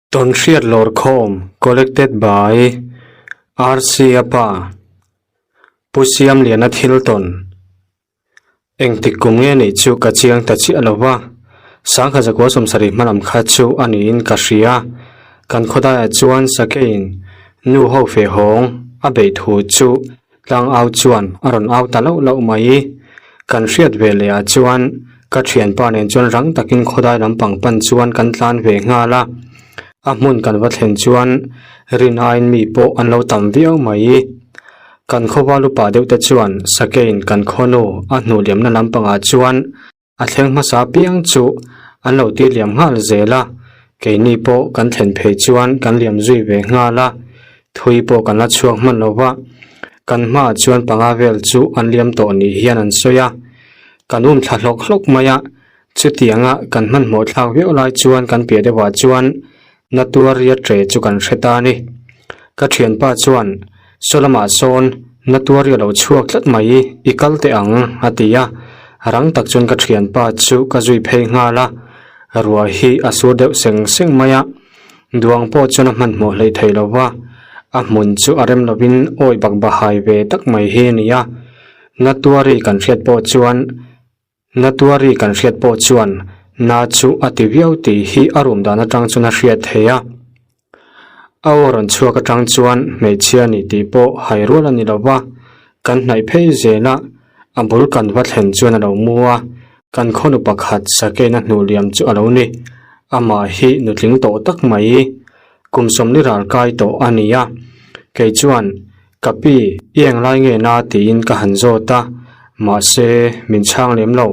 Tawnhriat Lawrkhawm Collected by RC a pa Pu Siamliana thil tawn Engtik kum nge nih chu ka chiang ta chiah lo va, Sangha zakua sawmsarih hmalam kha chu a niin ka hria. Kan khawdaiah chuan Sakeiin nu ho fe hawng a beih thu chu Tlang au chuan a rawn au ta lauh lauh mai. Kan hriat ve leh ah chuan ka thianpa nen chuan rang takin khawdai lampang pan chuan kan tlan ve nghal a. A hmun kan va thlen chuan rin aiin mi pawh an lo tam viau mai. Kan khawval upa deuh te chuan Sakein kan khawnu a hnuh liamna lampangah chuan A thleng hmasa piang chu an lo tir liam nghal zel a, keini pawh kan thlen phei chuan kan liam zui ve nghal a, thui pawh kan la chhuak hman lo va, kan hmaah chuan panga vel chu an liam tawh ni hian an sawi a, kan um thla hlawk hlawk mai a, chutianga kan hmanhmawh thlak viau lai chuan kan piah deuhah chuan na tuar riat re chu kan hre ta a ni. Ka thianpa chuan, Saw lamah sawn na tuar ri a lo chhuak tlat mai, i kal teh ang, a ti a. Rang tak chuan ka thianpa chu ka zui phei nghal a, ruah hi a sur deuh seng seng mai a. Duang pawh chuan a hmanhmawh hleih thei lo va, a hmun chu a rem lovin awi bak bahai ve tak mai hi a ni a. Na tuar ri kan hriat pawh chuan Natuari kan hriat pawh chuan na chu a ti viau tih hi a rum dan atang chuan a hriat thei a. A aw rawn chhuak atang chuan hmeichhia ni tih pawh hai rual a ni lo va, kan hnaih phei zel a, a bul kan va thlen chuan a lo mu a, kan khawnu pakhat sakeina hnuh liam chu a lo ni. Amah hi nutling tawh tak mai, kum sawmli ral kai tawh a ni a, kei chuan Ka pi, i englai nge na tiin ka han zawt a, mahse min chhang lem lo,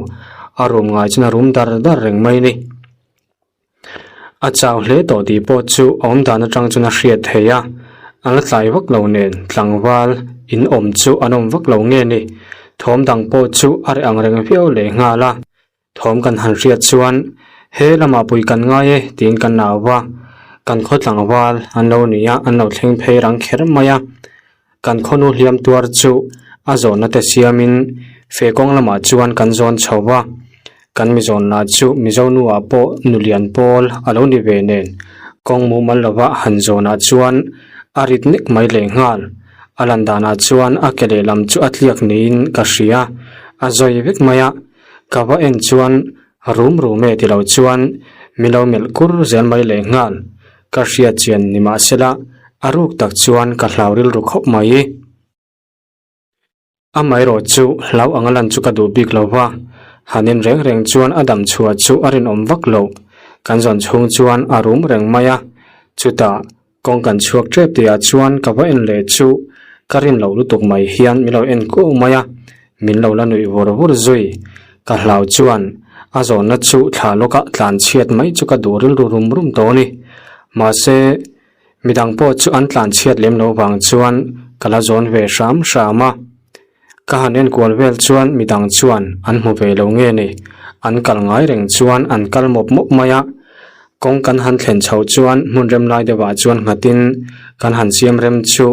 a rum ngai chuan a rum dar dar reng mai ni. A chau hle tawh tih pawh chu a awm dan atang chuan a hriat thei a, an la tlai vak lo nen tlangval in awm chu an awm vak lo nge ni, thawm dang pawh chu a reh ang reng viau leh nghal a. Thawm kan han hriat chuan he lamah pui kan ngai e tiin kan au va, kan khaw tlangval an lo ni a, an lo thleng phei rang kher mai a. Kan khawnu hliam tuar chu a zawnna te siamin fe kawng lamah chuan kan zawn chho va, kan mi zawn lah chu Mizo nuah pawh nu lian pawl a lo ni ve nen kawng mumal lova han zawnah chuan a rit nek mai lehnghal. A lan danah chuan a ke lehlam chu a tliak niin ka hria, a zawi vek mai a. Ka va en chuan rum rum e tilo chuan mi lo melh kur zel mai leh nghal. Ka hriat chian ni mahsela a ruk tak chuan ka hlau rilru khawp mai. Amaherawh chu hlau anga lan chu ka duh bik lo va, han en reng reng chuan a dam chhuah chu a rinawm vak loh. Kan zawn chhung chuan a rum reng mai a, chutah Kawng kan chhuak tep tihah chuan ka va en leh chu ka rin loh lutuk mai hian min lo en kuau mai a, min lo la nuih vur vur zui. Ka hlau chuan a zawnna chu thla lawka tlan chhiat mai chu ka duh rilru rum rum tawh a ni. Mahse, midang pawh chu an tlan chhiat lem loh vang chuan ka la zawn ve hram hram a. Ka han enkual vel chuan midang chuan an hmu ve lo nge ni, an kal ngai reng chuan an kal mawp mawp mai a. Kawng kan han thlen chhoh chuan hmun rem lai deuhah chuan nghatin kan han siam rem chu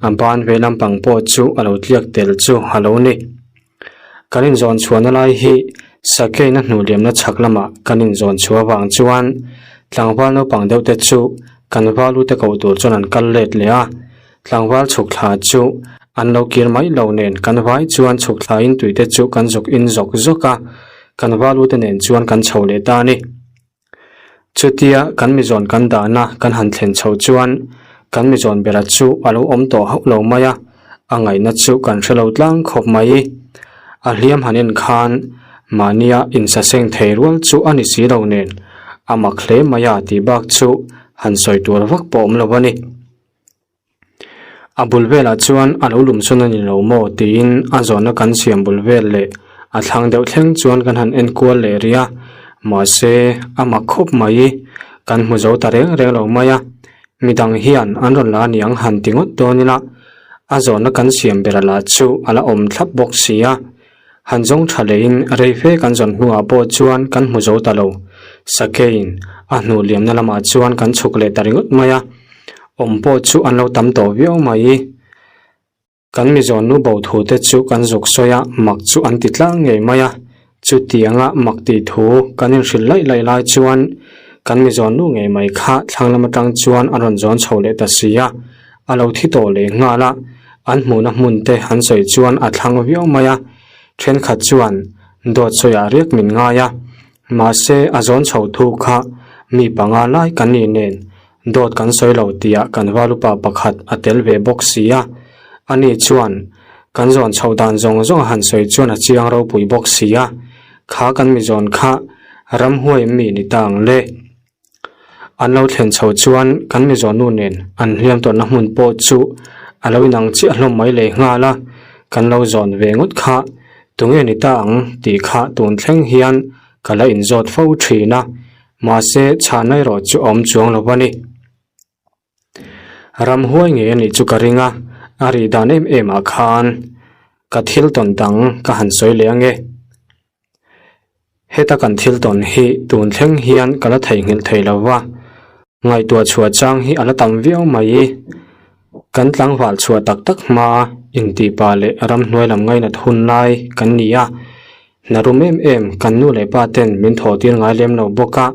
a ban ve lampang pawh chu a lo tliak tel chu a lo ni. Kan inzawn chhuahna lai hi Sakeina hnuh liamna chhak lamah kan inzawn chhuah avang chuan tlangval naupang deuh te chu kan valu te koh tur chuan an kal let leh a. Tlangval chhuk thla chu an lo kir mai lo nen kan vai chuan chhuk thlain tuite chu kan zuk in zawk zawk a, kan valute nen chuan kan chho leh ta a ni. Chutia kan mizawn kan dahna kan han thlen chho chuan kan mizawn bera chu a lo awm tawh hauh lo mai a, a ngaihna chu kan hre lo tlang khawp mai. A hliam han en khan mahnia insaseng thei rual chu a ni si lo nen a mak hle mai a tih bak chu han sawi tur vak pawh awm lo a ni. A bul velah chuan a lo lum sawn a ni lo maw tiin a zawhna kan siam bul vel leh a thlang deuh thleng chuan kan han en kual leh rih a, mahse a mak khawp mai kan hmu zo ta reng reng lo mai a, midang hian an rawn la aniang han ti ngawt dawn ila a zawhna kan siam ber lah chu a la awm thlap bawk si a. Han zawng tha leiin rei fe kan zawn hnuah pawh chuan kan hmu zo ta lo. Sakein a hnuh liamna lamah chuan kan chhuk leh ta ringawt mai a, awm pawh chu an lo tam tawh viau mai. Kan mizawn nu bo thu te chu kan zuk sawi a, mak chu an ti tlang ngei mai a. Chutianga mak tih thu kan inhrilh laih laih lai chuan. Kan mi zawn nu ngei mai kha thlang lam atang chuan a rawn zawn chho leh ta si a, a lo thi tawh leh nghal a, an hmuhna hmun te an sawi chuan a thlang viau mai a, thenkhat chuan dawt sawiah riak min ngai a, mahse a zawn chho thu kha mi panga lai kan nih nen dawt kan sawi lo tihah kan valupa pakhat a tel ve bawk si a, ani chuan kan zawn chhoh dan zawng zawng a han sawi chuan a chiang ropui bawk si a, kha kan mi zawn kha ramhuai mi ni ta ang le. An lo thlen chho chuan kan mi zawn nu nen an hliam tawrhna hmun pawh chu a lo inang chiah hlawm mai leh nghal a, kan lo zawn ve ngawt kha tunge ni ta ang tih kha tun thleng hian ka la inzawt fo thin a, mahse chhahna erawh chu a awm chuang lo a ni. Ramhuai ngei a nih chu ka ring a, a rih dan em em ah khan ka thil tawn dang ka han sawi leh ange. Heta kan thil tawn hi tun thleng hian ka la theihnghilh thei lo va, ngaihtuah chhuah chang hi a la tam viau mai. Kan tlangval chhuah tak tak hma intihpa leh ramhnuai lam ngainat hun lai kan ni a, hna rum em em kan nu leh pa ten min thawh tir ngai lem lo bawk a,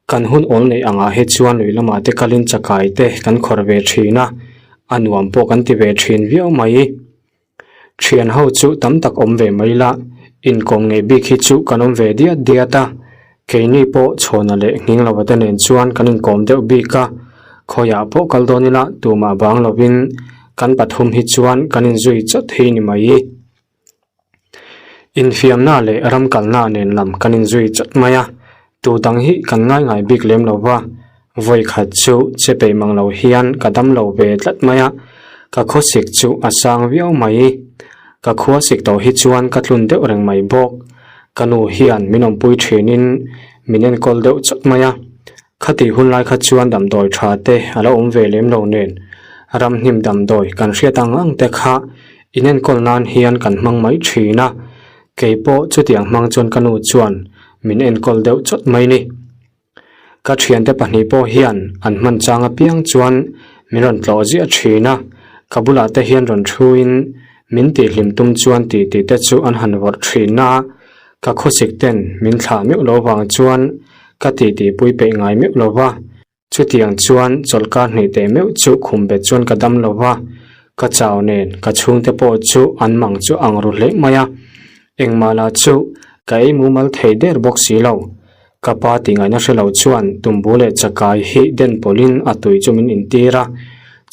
Kan hun awl neih angah hi chuan lui lamah te kalin chakai te kan khawr ve thin a, a nuam pawh kan ti ve thin viau mai. Thian ho chu tam tak awm ve mai la, inkawm ngei bik hi chu kan awm ve diat diat a, keini pawh chhawna leh nghing lova te nen chuan kan inkawm deuh bik a, khawiah pawh kal dawn ila tumah bang lovin kan pathum hi chuan kan inzui chawt hi ni mai. Infiamna leh ram kalna nen lam kan inzui chawt mai a, tu dang hi kan ngai ngai bik lem lo va, vawi khat chu che peih mang lo hian ka dam lo ve tlat mai a, ka khawsik chu a sang viau mai. Ka khuasik tawh hi chuan ka tlun deuh reng mai bawk, ka nu hian min awmpui thinin min enkawl deuh chawt mai a, Khatih hun lai kha chuan damdawi tha te a lo awm ve lem lo nen, ramhnim damdawi kan hriat ang ang te kha inenkawl nan hian kan hmang mai thin a, kei pawh chutiang hmang chuan ka nu chuan min enkawl deuh chawt mai ni. Ka thiante pahnih pawh hian an hman chang apiang chuan min rawn tlawh ziah thin a, ka bulah te hian rawn thuin min tihhlim tum chuan tih tih te chu an han vawrh thin a, Ka khawsik ten min thlah meuh lo vang chuan ka titi pui peih ngai meuh lo va, chutiang chuan chawlhkar hnih teh meuh chu khum bet chuan ka dam lo va, ka chau nen ka chhungte pawh chu an mang chu ang ru hle mai a, engmah lah chu ka ei mumal thei der bawk si lo. Ka pa tih ngaihna hre lo chuan tumbu leh chakai hi den pawlhin a tui chu min intir a,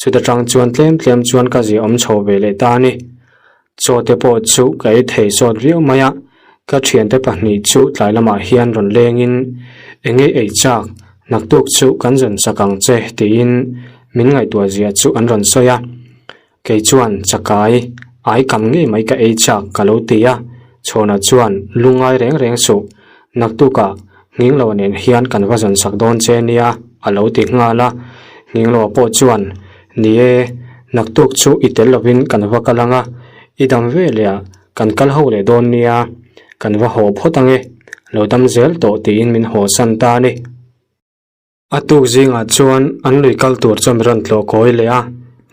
chuta tang chuan tlem tlem chuan ka ziaawm chho ve leh ta a ni. Chaw te pawh chu ka ei thei sawt viau mai a, ka thiante pahnih chu tlai lamah hian rawn lengin eng nge ei chak, naktuk chu kan zawn chak ang che tiin min ngaihtuah zia chu an rawn sawi a. Kei chuan chakai ai kam ngei mai ka ei chak ka lo ti a, Chhawna chuan lungngai reng reng suh, naktukah Nghingloa nen hian kan va zawn chak dawn che nia a lo ti nghal a, Nghingloa pawh chuan Ni e, naktuk chu i tel lovin kan va kal ang a, i dam ve leh ah kan kal ho leh dawn nia, kan va haw phawt ang e, lo dam zel tawh tiin min haw san ta a ni. A tuk zingah chuan an lui kal tur chu mi rawn tlawh kawi leh a,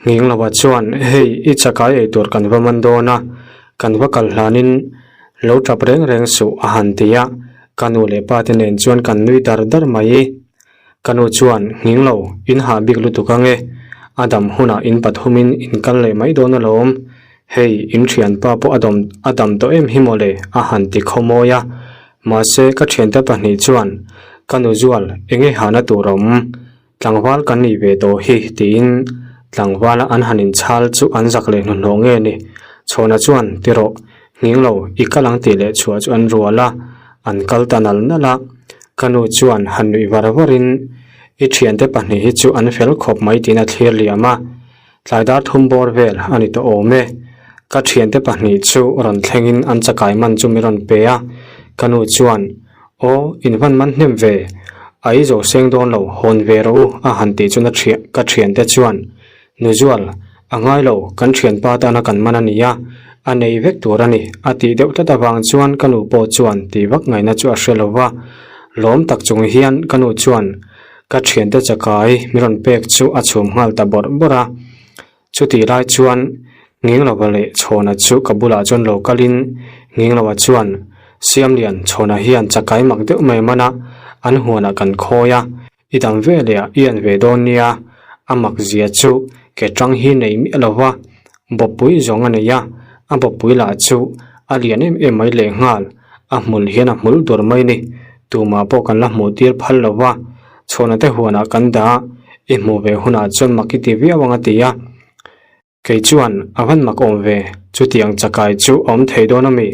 Nghingloa chuan hei i chakai ei tur kan va man dawn a, kan va kal hlanin lo tap reng reng suh a han ti a, ka nu leh pa te nen chuan kan nui dar dar mai. Ka nu chuan, Nghing lo, in hah bik lutuk ang e. A dam hunah in pathumin in kal leh mai dawn alawm. Hei, in thianpa pawh a dawm a dam tawh em hi mawle, a han ti khawmawi a. Mahse, ka thiante pahnih chuan, Ka nu Zual, enge hahna tur awm? Tlangval kan nih ve tawh hi, tiin tlangvala an han inchhal chu an zak leh hnuhnawh nge ni. Chhawna chuan, Ti rawh, nghing lo, i kal ang tih leh chhuah chu an rual a, an kal ta nal nal a. Ka nu chuan han nuih var varin, I thiante pahnih hi chu an fel khawp mai tiin a thlir liam a, tlai dar thum bawr vel a ni tawh awm e. Ka thiante pahnih chu rawn thlengin an chakai man chu min rawn pe a, ka nu chuan, Aw, in van man hnem ve, a ei zo seng dawn lo, hawn ve rawh u a han tih chu na ka thiante chuan, Nuzual, a ngai lo, kan thianpa tana kan man a ni a, a nei vek tur a ni, a tih deuh tlat avang chuan ka nu pawh chuan tih vak ngaihna chu a hre lo va. Lawm tak chung hian ka nu chuan ka thiante chakai min rawn pek chu a chhum nghal ta bawrh bawrh a. Chutih lai chuan Nginglova leh Chhawna chu ka bulah chuan lo kalin Nginglova chuan, Siamlian, Chhawna hian chakai mak deuh mai man a. An huanah kan khawi a, i dam veleh ah i en ve dawn nia, a mak zia chu ke tang hi nei miah lo va, bawppui zawng a nei a, a bawppui lah chu a lian em em mai lehnghal, a hmul hian a hmul dur mai ni, tumah pawh kan la hmuh tir phal lo va, chhuahna te huanah kan dah a, i hmuh ve hunah chuan mak i ti viau ang a ti a. Kei chuan, A van mak awm ve, chutiang chakai chu a awm thei dawn a mi?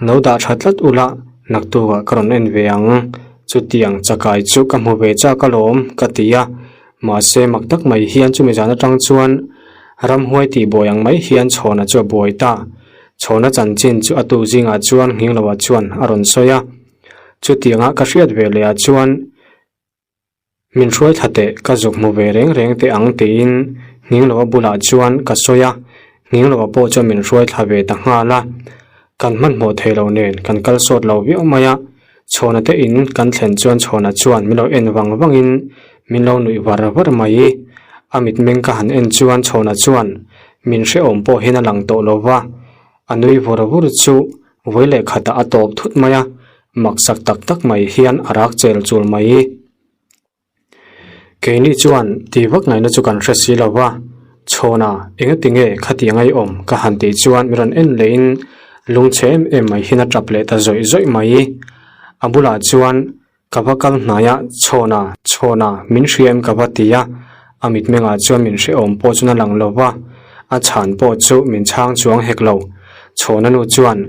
Lo dah tha tlat ula, naktukah ka rawn en ve ang. Chutiang chakai chu ka hmu ve chak alawm, ka ti a. Mahse, mak tak mai hian chumi zan atang chuan ramhuai tih buai ang mai hian Chhawna chu a buai ta. Chhawna chanchin chu a tu zingah chuan Nghingloa chuan a rawn sawi a. Chutianga ka hriat ve leh ah chuan, Min hruai thla teh, ka zuk hmu ve reng reng teh ang tiin Nghingloa bulah chuan ka sawi a, Nghingloa pawh chuan min hruai thla ve ta nghal a. Kan hmanhmawh thei lo nen kan kal sawt lo viau mai a, Chhawna te in kan thlen chuan Chhawna chuan min lo en vang vangin min lo nuih var var mai. A mitmeng ka han en chuan Chhawna chuan min hrehawm pawh hian a lang tawh lo va, a nui vur vur chu Vawi leh khatah a tawp thut mai a, maksak tak tak mai hian a rak chel chul mai. Keini chuan ti vak ngaihna chu kan hre si lo va, Chhawna, engati nge khati angai awm ka han tih chuan mi rawn en lehin lungchhe em em mai hian a tap leh ta zawih zawih mai. A bulah chuan Ka va kal hnai a, Chhawna, Chhawna, min hria em ka va ti a, a mitmengah chuan min hrehawm pawh chuan a lang lo va, a chhan pawh chu min chhang chuang hek lo. Chhawna nu chuan,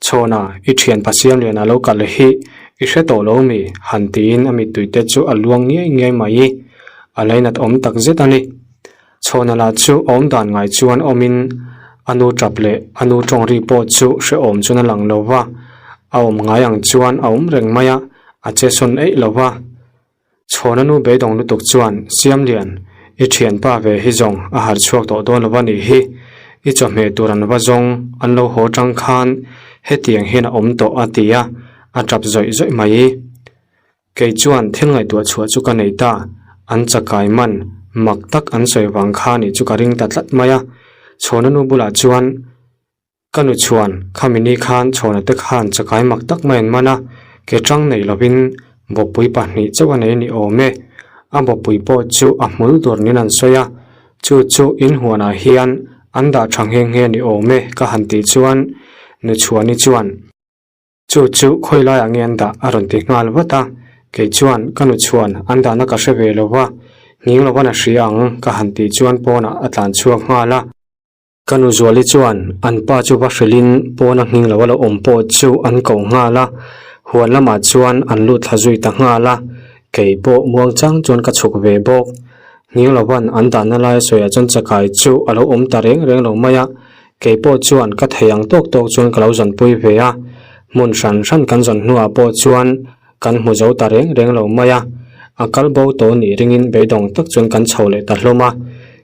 Chhawna, i thian Pasiamliana lo kal hi i hre tawh lo mi? han tiin a mittuite chu a luang ngiai ngiai mai. A lainat awm tak zet a ni. Chhawna lah chu awm dan ngai chuan awmin a nu tap leh a nu tawng ri pawh chu hrehawm chuan a lang lo va, a awm ngai ang chuan a awm reng mai a, a che sawn eih lo va. Chhawna nu beidawng lutuk chuan, Siamlian, i thianpa ve hi zawng a harh chhuak tawh dawn lo va nih hi, i chawhmeh tur an va zawng an lo haw tang khan hetiang hian a awm tawh a ti a, a tap zawih zawih mai. Kei chuan thil ngaihtuah chhuah chu ka nei ta, an chakai man mak tak an sawi vang kha nih chu ka ring ta tlat mai a. Chhawna nu bulah chuan ka nu chhuan khami ni khan chhawna te khan chakai mak tak mai an man a, ke tang nei lovin bawppui pahnih chauh a nei ni awm e. A bawppui pawh chu a hmul dur niin an sawi a, chu chu in huanah hian an dah tha nghe nghe ni awm e ka han tih chuan nu chhuani chuan, Chu chu khawi laiah nge an dah a rawn ti nghal vat a, kei chuan ka nu chhuan an dahna ka hre ve lo va, nghing lovan a hria ang ka han tih chuan pawnah a tlan chhuak nghal a. Ka nu Zuali chuan an pa chu va hrilhin pawna nghing lo a lo awm pawh chu an koh nghal a, huan lamah chuan an lut thla zui ta nghal a, kei pawh muangchang chuan ka chhuk ve bawk. Nghing lovan an dahna laia sawiah chuan chakai chu a lo awm ta reng reng lo mai a, Kei pawh chuan ka thei ang tawk tawk chuan ka lo zawnpui ve a, hmun hran hran kan zawn hnuah pawh chuan kan hmu zo ta reng reng lo mai a, a kal bo tawh nih ringin beidawng tak chuan kan chho leh ta hlawm a,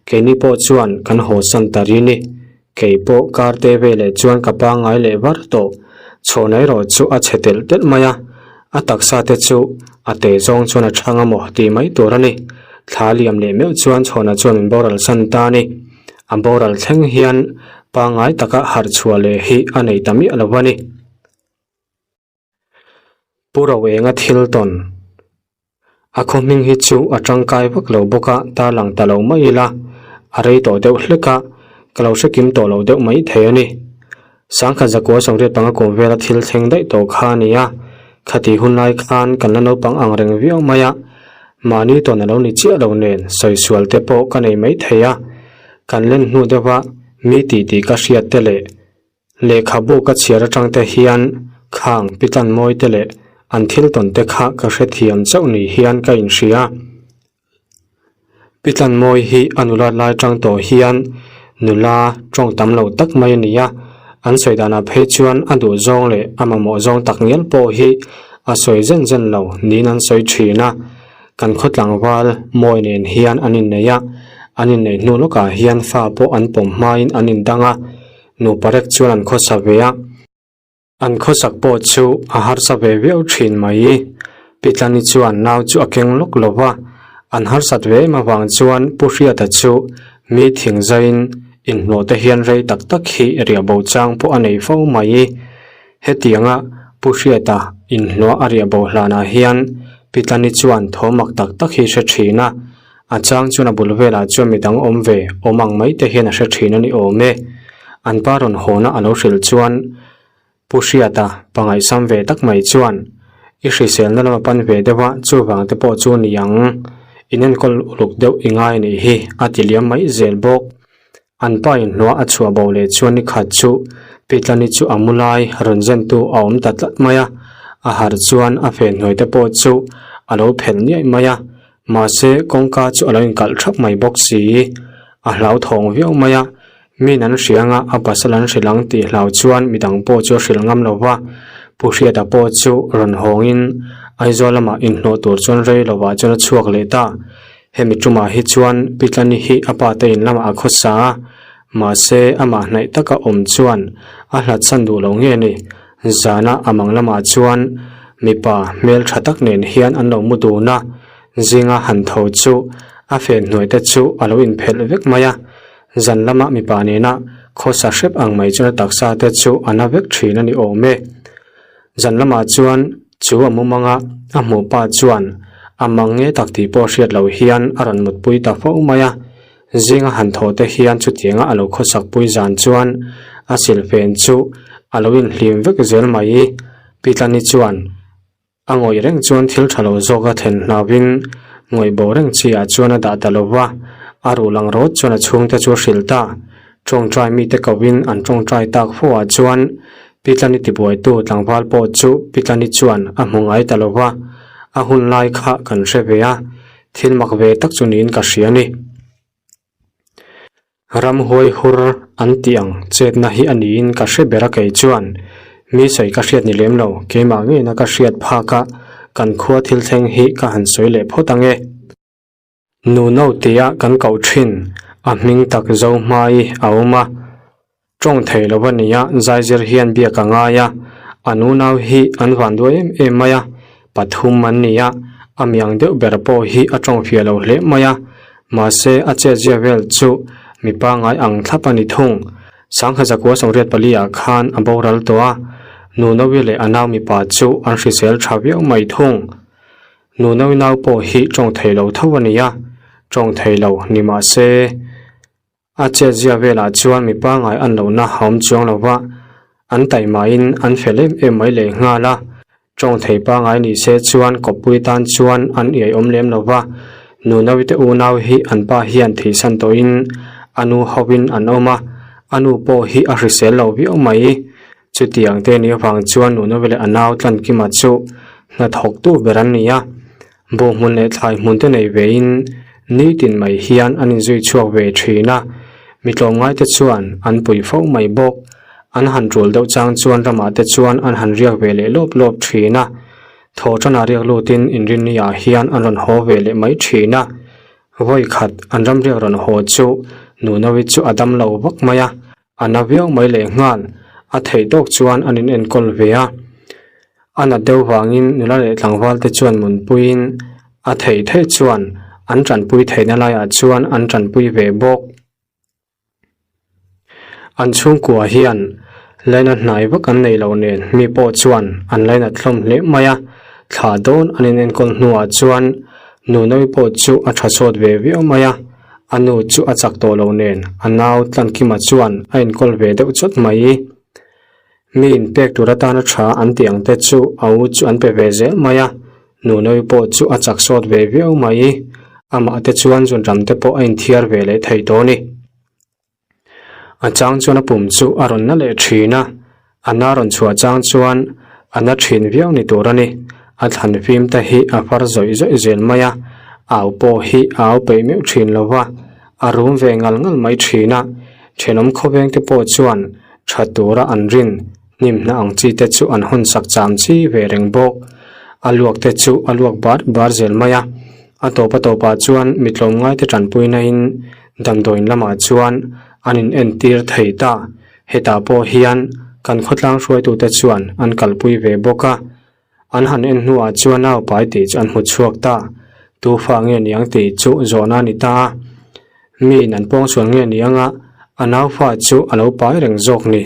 keini pawh chuan kan haw san ta ri ni. Kei pawh kar te veleh chuan ka pangngai leh var tawh, chhawhna erawh chu a chhe telh telh mai a, a taksa te chu a te zawng chuan a chhang a maw tih mai tur a ni. Thla liam leh meuh chuan chhawhna chuan min boral san ta a ni. A boral thleng hian pangngai taka harh chhuah leh hi a nei ta miah lo a ni. Pu Roenga thil tawn A khaw hming hi chu a tangkai vak lo bawk a, tarlang ta lo mai ila a rei tawh deuh hlek a, ka lo hre kim tawh lo deuh mai thei a ni. Sangkhat zakua sawmriat panga kum vela thil thleng daih tawh kha a ni a, khati hun lai khan kan la naupang ang reng viau mai a, mahni tawn a lo ni chiah lo nen sawisual te pawh ka nei mai thei a, kan len hnu deuha mi tih tih ka hriat te leh lehkhabu ka chhiar atang te hian khang pitlan mawi te leh an thil tawn te kha ka hrethiam chauh ni hian ka inhria. Pitlan mawi hi a nula lai tang tawh hian nula tawng tam lo tak mai a ni a, an sawi danah phei chuan a duh zawng leh a mamawh zawng tak ngial pawh hi a sawi zen zen lo niin an sawi thin a. Kan khaw tlangval mawi nen hian an innei a, an inneih hnu lawkah hian fa pawh an pawm hmain an indang a, nupa rek chuan an khawsa ve a. An khawsak pawh chu a harsa ve viau thin mai. Pitlani chuan nau chu a keng lawk lo va, an harsat ve em avang chuan Pu Hriata chu mi thing zaiin inhlawh te hian rei tak tak hi riah bo chang pawh a nei fo mai. Hetianga Pu Hriata inhlawh a riah bo hlanah hian. Pitlani chuan thawm mak tak tak hi hre thin a, a chang chuan a bul velah chuan midang awm ve awm ang mai te hian a hre thin a ni awm e. An pa rawn hawna a lo hrilh chuan Pu Hriata pangaihsam ve tak mai chuan I hriselna lama pan ve deuh a, chuvang te pawh chu ni ang, inenkawl uluk deuh i ngai a nih hi a ti liam mai zel bawk. An pa inhnuah a chhuah bo leh chuan ni khat chu Pitlani chu a mu lai rawn zentu a awm ta tlat mai a, a harh chuan a fen hnuai te pawh chu a lo phelh niaih mai a, mahse kawngka chu a lo inkalh thap mai bawk si. A hlauthawng viau mai a, min an hria anga a pasal an hrilh ang tih hlau chuan midang pawh chu a hrilh ngam lo va, Pu Hriata pawh chu rawn hawngin Aizawl lamah inhnawh tur chuan rei lovah chuan a chhuak leh ta. Hemi tumah hi chuan Pitlani hi a pa te in lamah a khawsa a, mahse amah hnaih taka awm chuan a hlatsan duh lo nge ni. Zana a mang lamah chuan mipa hmel tha tak nen hian an lo mu dun a, zinga han tho chu a fen hnuai te chu a lo inphelh vek mai a, zan lama mipa nena khawsa hrep ang mai chuan a taksa te chu a na vek thin a ni awm e. Zan lamah chuan chu a mumang a, a hmuh pa chuan a mang nge tak tih pawh hriat loh hian a rawn mutpui ta fo mai a. Zinga han thawh te hian chutianga a lo khawsak pui zan chuan a silfen chu a lo inhlim vek zel mai. Pitlani chuan a ngawih reng chuan thil tha lo zawk a thlen hlauhin ngawih bo reng chi ah chuan a dah ta lo va, a ruh lang rawt chuan a chhungte chu a hrilh ta. Tawngtai mite kovin an tawngtai tak fo ah chuan Pitlani tibuaitu tlangval pawh chu Pitlani chuan a hmu ngai ta lo va, a hun lai kha kan hre ve a, thil mak ve tak chu niin ka hria a ni. Ramhuai hur an tih ang chetna hi a niin ka hre ber a kei chuan mi sawi ka hriat ni lem lo, keimah ngeina ka hriat phak a, kan khua thil thleng hi ka han sawi leh phawt ang e. Nu no tia kan koh thin, a hming tak zo hmai a awm a. Tawng thei lo a nia, zaizir hian biak a ngai a, an unau hi an van duai em em mai a, pathum an ni a, a miang deuh ber pawh hi a tawng fiah lo hle mai a, mahse a chetzia vel chu mi pangngai ang thlap a ni thung. Sangha zakua sawmriat pali ah khan a boral tawh a, nu Novi leh a nau mipa chu an hrisel tha viau mai thung. Nu nau nau pawh hi tawng thei lo tho a ni a, tawng thei lo ni mah se a chetzia velah chuan mi pangngai an lohna a awm chuang lo va, an taihmahin an fel em em mai leh nghal a, tawng thei pangngai ni se chuan kawppui tan chuan an iai awm lem lo va, nu naute unau hi an pa hian thihsan tawhin a nu hovin an awm a, a nu pawh hi a hrisel lo viau mai. Chutiang te nih avang chuan Nunovi leh a nau Tlankima chu hnathawktu ber an ni a, buh hmun leh thlai hmun te nei vein nitin mai hian an inzui chhuak ve thin a, mi tlawmngai te chuan an pui fo mai bawk. An han tul deuh chang chuan ramah te chuan an han riak ve leh lawp lawp thin a, thawhtanah riak lutin inrinni ah hian an rawn haw ve leh mai thin a. Vawi khat an ramriak rawn haw chu Nunovi chu a dam lo vak mai a, A na viau mai leh nghal, a theih tawk chuan an in enkawl ve a. A nat deuh vangin nula leh tlangval te chuan munpuiin a theih theih chuan an tanpui theihna laiah chuan an tanpui ve bawk. An chhungkua hian laina hnai vak an nei lo nen mi pawh chuan an lainat hlawm hle mai a, thla dawn an in enkawl hnuah chuan Nunawi pawh chu a tha sawt ve viau mai a. A nu chu a chak tawh lo nen a nau Tlankima chuan a inkawl ve deuh chawt mai. Mi inpek tur atana tha an tih ang te chu a u chu an pe ve zel mai a, Nunawi pawh chu a chak sawt ve viau mai. Amah te chuan zunram te pawh a inthiar ve leh thei tawh a ni. A chang chuan a pum chu a rawn na leh thin a, a na rawn chhuah chang chuan a na thin viau ni tur a ni. A thlan fim te hi a far zawih zawih zel mai a, au pawh hi a au peih meuh thin lo va, a rum ve ngal ngal mai thin a. Thenawm khawveng te pawh chuan tha tura an rin hnim hna ang chi te chu an hawn sak cham chi ve reng bawk. A luak te chu a luak bar bar zel mai a, a tawp a tawpah chuan mi tlawmngai te tanpuina in Damdawiin lamah chuan an in entir thei ta. Hetah pawh hian kan khawtlang hruaitute chuan an kalpui ve bawk a. An han en hnuah chuan naupai tih chu an hmu chhuak ta. Tu fa nge niang tih chu zawhna a ni ta a. Miin an pawngsual nge niang a, a naufa chu a lo pai reng zawk ni.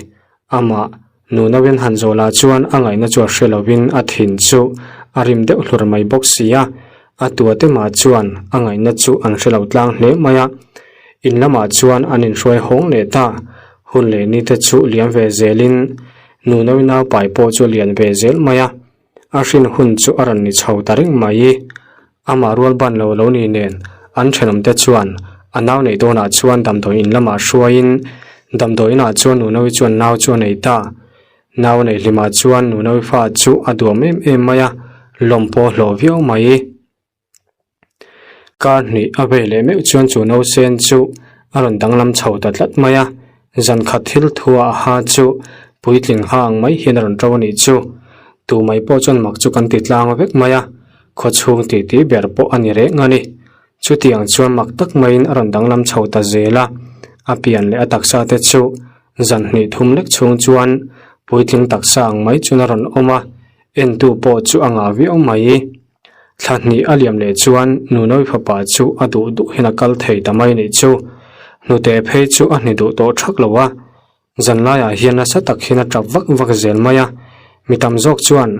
Amah Nunauin han zawh lah chuan a ngaihna chu a hre lovin a thin chu A rim deuh hlur mai bawk si a, a tua te mah chuan a ngaihna chu an hre lo tlang hle mai a. In lamah chuan an inhruai hawng leh ta, hun leh ni te chu liam ve zelin nu nawi naupai pawh chu lian ve zel mai a. A hrin hun chu a rawn ni chho ta reng mai. Amah rual ban lo lo ni nen an thenawmte chuan a nau neih dawnah chuan damdawi in lamah hruaiin damdawi inah chuan Nunawi chuan nau chu a nei ta. Nau a neih hlimah chuan Nunawi fa chu a duam em em mai a, lawm pawh a hlawh viau mai. Kar hnih a vei leh meuh chuan chu nausen chu a rawn danglam chho ta tlat mai a, zan khat thil thua a ha chu puitling ha ang mai hian a rawn ṭo a nih chu. Tu mai pawh chuan mak chu kan ti tlang vek mai a, khaw chhung titi ber pawh a ni reng a ni. Chutiang chuan mak tak maiin a rawn danglam chho ta zel a, a pian leh a taksa te chu zan hnih thum lek chhung chuan puitling taksa ang mai chuan a rawn awm a, entu pawh chu a ngah viau mai. Thla hnih a liam leh chuan Nunawi fapa chu a duh duh hian a kal thei ta mai nih chu. Hnute phei chu a hni duh tawh thak lo a, zanlaiah hian nasa tak hian a tap vak vak zel mai a, mi tam zawk chuan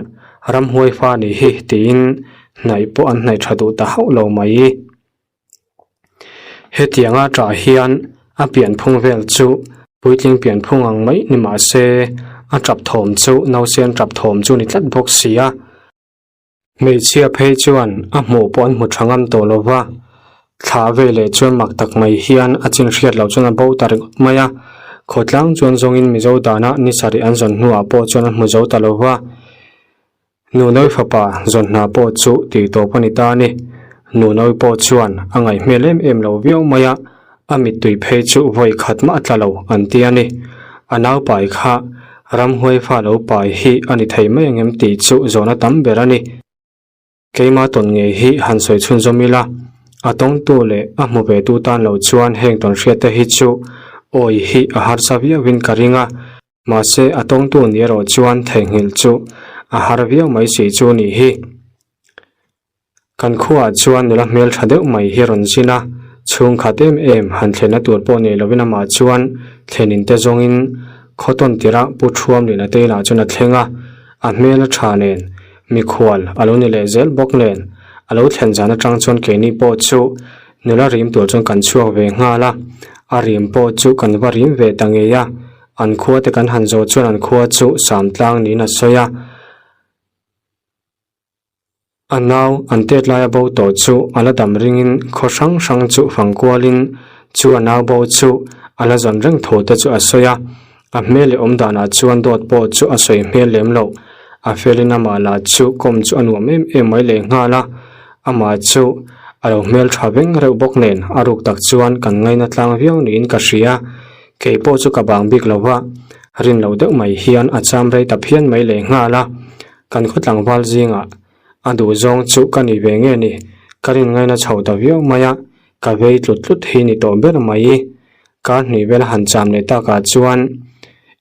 ramhuai fa nih hi tiin hnaih pawh an hnaih tha duh ta hauh lo mai. Hetianga tah hian a pianphung vel chu puitling pianphung ang mai ni mah se a tap thawm chu nausen tap thawm chu ni tlat bawk si a. Hmeichhia phei chuan a hmuh pawh an hmu tha ngam tawh lo va, thla veleh chuan mak tak mai hian a chin hriat loh chuan a bo ta ringawt mai a. Khawtlang chuan zawngin Mizo dana ni sarih an zawn hnuah pawh chuan an hmu zo ta lo va. Nunawi fapa zawn hna pawh chu tih tawp a ni ta a ni. Nunawi pawh chuan a ngaih hmel em em lo viau mai a, A mittui phei chu vawi khat mah tla lo an ti a ni. A naupai kha ramhuai fa lo pai hi a ni thei mai angem tih chu zawhna tam ber a ni. Keima tawn ngei hi han sawi chhunzawm ila, a tawngtu leh a hmu ve tu tan lo chuan heng tawn hriat te hi chu awi hi a harsa viauin ka ring a, mahse a tawngtu ni erawh chuan theihnghilh chu a har viau mai si chu nih hi. Kan khuaah chuan nula hmel tha deuh mai hi rawn zin a, chhungkhat em em han thlenna tur pawh nei lovin amah chuan thlenin te zawngin khaw tawn tirah Pu Thuamlina te inah chuan a thleng a, a hmel a tha nen, mikhual a lo ni leh zel bawk nen, a lo thlen zan atang chuan keini pawh chu nula rim tur chuan kan chhuak ve nghal a, a rim pawh chu kan va rim ve ta ngei a, an khua te kan han zawh chuan an khua chu Samtlang niin a sawi a. A nau an tet laia bo tawh chu a la dam ringin khaw hrang hrang chu fang kualin chu a nau bo chu a la zawn reng tho te chu a sawi a, a hmel leh awm danah chuan dawt pawh chu a sawi hmel lem loh. A felin amah lah chu kawm chu a nuam em em mai leh nghal a, amah chu a lo hmel tha veng reuh bawk nen a ruk tak chuan kan ngaina tlang viau niin ka hria. Kei pawh chu ka bang bik lo va, rin loh deuh mai hian a cham rei ta phian mai leh nghal a. Kan khaw tlangval zingah a duh zawng chu ka ni ve nge ni, ka rin ngaina chho ta viau mai a, ka vei tlut tlut hi ni tawh ber mai. Kar hnih vel han cham leh takah chuan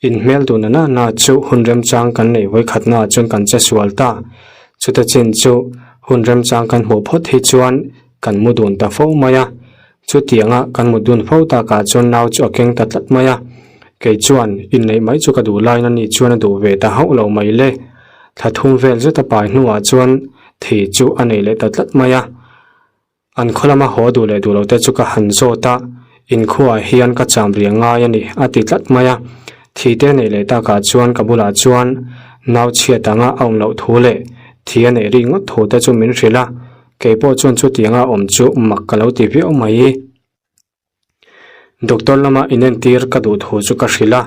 inhmel duhna na na chu hun remchang kan neih vawikhatnaah chuan kan che sual ta. Chuta chin chu hun remchang kan hmuh phawt hi chuan kan mu dun ta fo mai a. Chutianga kan mut dun fo takah chuan nau chu a keng ta tlat mai a, kei chuan inneih mai chu ka duh laiin ani chuan a duh ve ta hauh lo mai le. Thla thum vel zet a pai hnuah chuan thi chu a nei leh ta tlat mai a. An khaw lama haw duh leh duh lo te chu ka han zawt a, inkhuaah hian ka cham riang ngai a ni a ti tlat mai a. Thi te neih leh takah chuan ka bulah chuan nau chhiat anga a awm loh thu leh thi a neih ri ngawt thu te chu min hrilh a. Kei pawh chuan chutianga awm chu mak ka lo ti viau mai. Doctor lama inentir ka duh thu chu ka hrilh a,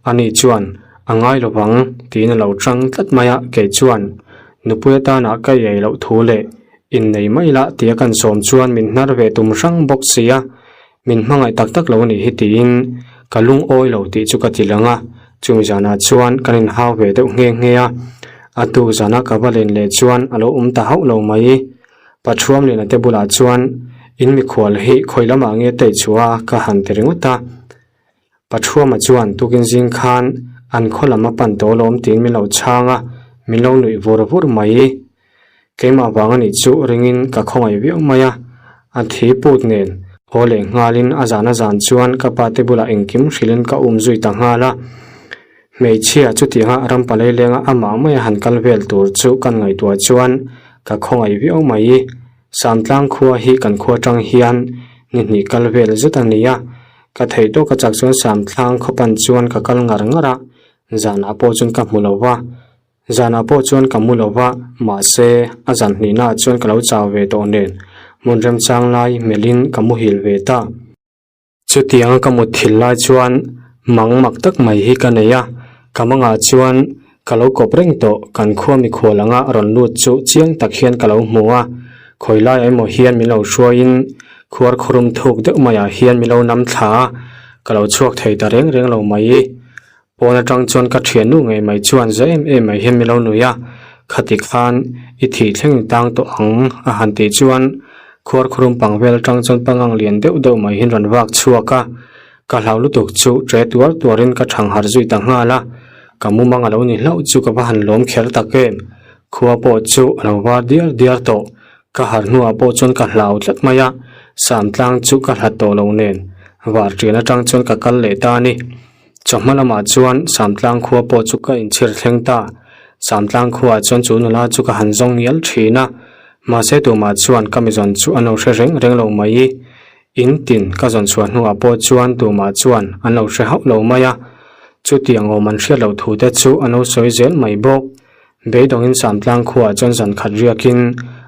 ani chuan a ngai lo vang tiin a lo chang tlat mai a, kei chuan nupui atana ka iai loh thu leh innei mai lah tia kan sawm chuan min hnar ve tum hrang bawk si a, min hmangaih tak tak lo a nih hi tiin ka lungawi lo tih chu ka ti lang a, chumi zanah chuan kan inhau ve deuh nghe nghe a, a tu zana ka va len leh chuan a lo awm ta hauh lo mai. Pathuamliana te bulah chuan in mikhual hi khawi lamah nge tei chhuah a ka han ti ringawt a, Pathuama chuan tukin zing khan an khaw lam a pan tawh alawm tiin min lo chhang a, min lo nuih vur vur mai. Keimah vang a nih chu ringin ka khawngaih viau mai a, a thi put nen haw leh nghalin a zan a zan chuan ka pa te bulah engkim hrilhin ka um zui ta nghal a. Hmeichhia chutianga ram palei lenga amah maia han kal vel tur chu kan ngaihtuah chuan ka khawngaih viau mai. Samtlang khua hi kan khua tang hian ni hnih kal vel zet a ni a, ka theih tawk a chak chuan Samtlang khaw pan chuan ka kal ngar ngar a, zanah pawh chuan ka hmu lo va. Zanah pawh chuan ka mu lo va, mahse a zan hnihnaah chuan ka lo chau ve tawh nen hmun remchang lai melhin ka muhil ve ta. Chutianga ka mut thil lai chuan mang mak tak mai hi ka nei a, ka mangah chuan ka lo kawp reng tawh kan khua mikhual anga rawn lut chu chiang tak hian ka lo hmu a, khawi laiah emaw hian min lo hruaiin khuar khurum thuk deuh maiah hian min lo nam thla a, ka lo chhuak thei ta reng reng lo mai. Pawn atang chuan ka thiannu ngei mai chuan za em em mai hian min lo nui a, khati khan i thih thleng i tang tawh ang a han tih chuan khuar khurum pang vel atang chuan pangang lian deuh deuh mai hian rawn vak chhuak a, ka hlau lutuk chu tre tuar tuarin ka thang harh zui ta nghal a, ka mumang a lo ni hlauh chu ka va han lawm kher tak em, khua pawh chu a lo var diar diar tawh, ka harh hnuah pawh chuan ka hlau tlat mai a, Samtlang chu ka hlat tawh lo nen var ṭian atang chuan ka kal leh ta a ni. Chawhma lamah chuan Samtlang khua pawh chu ka inchhir thleng ta. Samtlang khuaah chuan chu nula chu ka han zawng ngial thin a, mahse tumah chuan ka mi zawn chu an lo hre reng reng lo mai. In tin ka zawn chhuah hnuah pawh chuan tumah chuan an lo hre hauh lo mai a, chutiang awm an hriat loh thu te chu an lo sawi zel mai bawk. Beidawngin Samtlang khuaah chuan zan khat riakin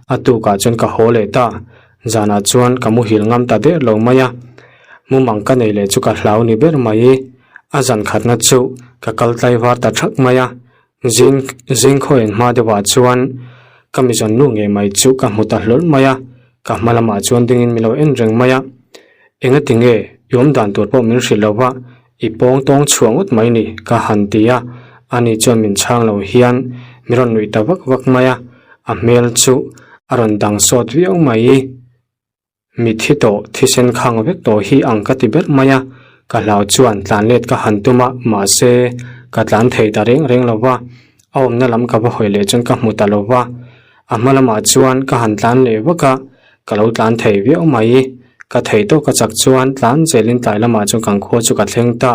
a tukah chuan ka haw leh ta. Zanah chuan ka muhil ngam ta der lo mai a, mumang ka nei leh chu ka hlau ni ber mai. A zan khatna chu ka kal tlaivar ta thak mai a, zing zing khawiin hma deuhah chuan ka mizawn nu ngei mai chu ka hmu ta hlawl mai a, ka hma lamah chuan dingin min lo en reng mai a. Engati nge i awm dan tur pawh min hrilh lo va, i pawng tawng chhuah ngawt mai ni ka han ti a, ani chuan min chhang lo hian min rawn nuih ta vak vak mai a, a hmel chu a rawn dang sawt viau mai. Mitthi tawh thisen khang vek tawh hi ang ka ti ber mai a, ka hlau chuan tlan let ka han tum a, mahse ka tlan thei ta reng reng lo va, a awmna lam ka va hawi leh chuan ka hmu ta lo va, a hma lamah chuan ka han tlan leh vak a, ka lo tlan thei viau mai. Ka thei tawk a chak chuan tlan zelin tlai lamah chuan kan khua chu ka thleng ta.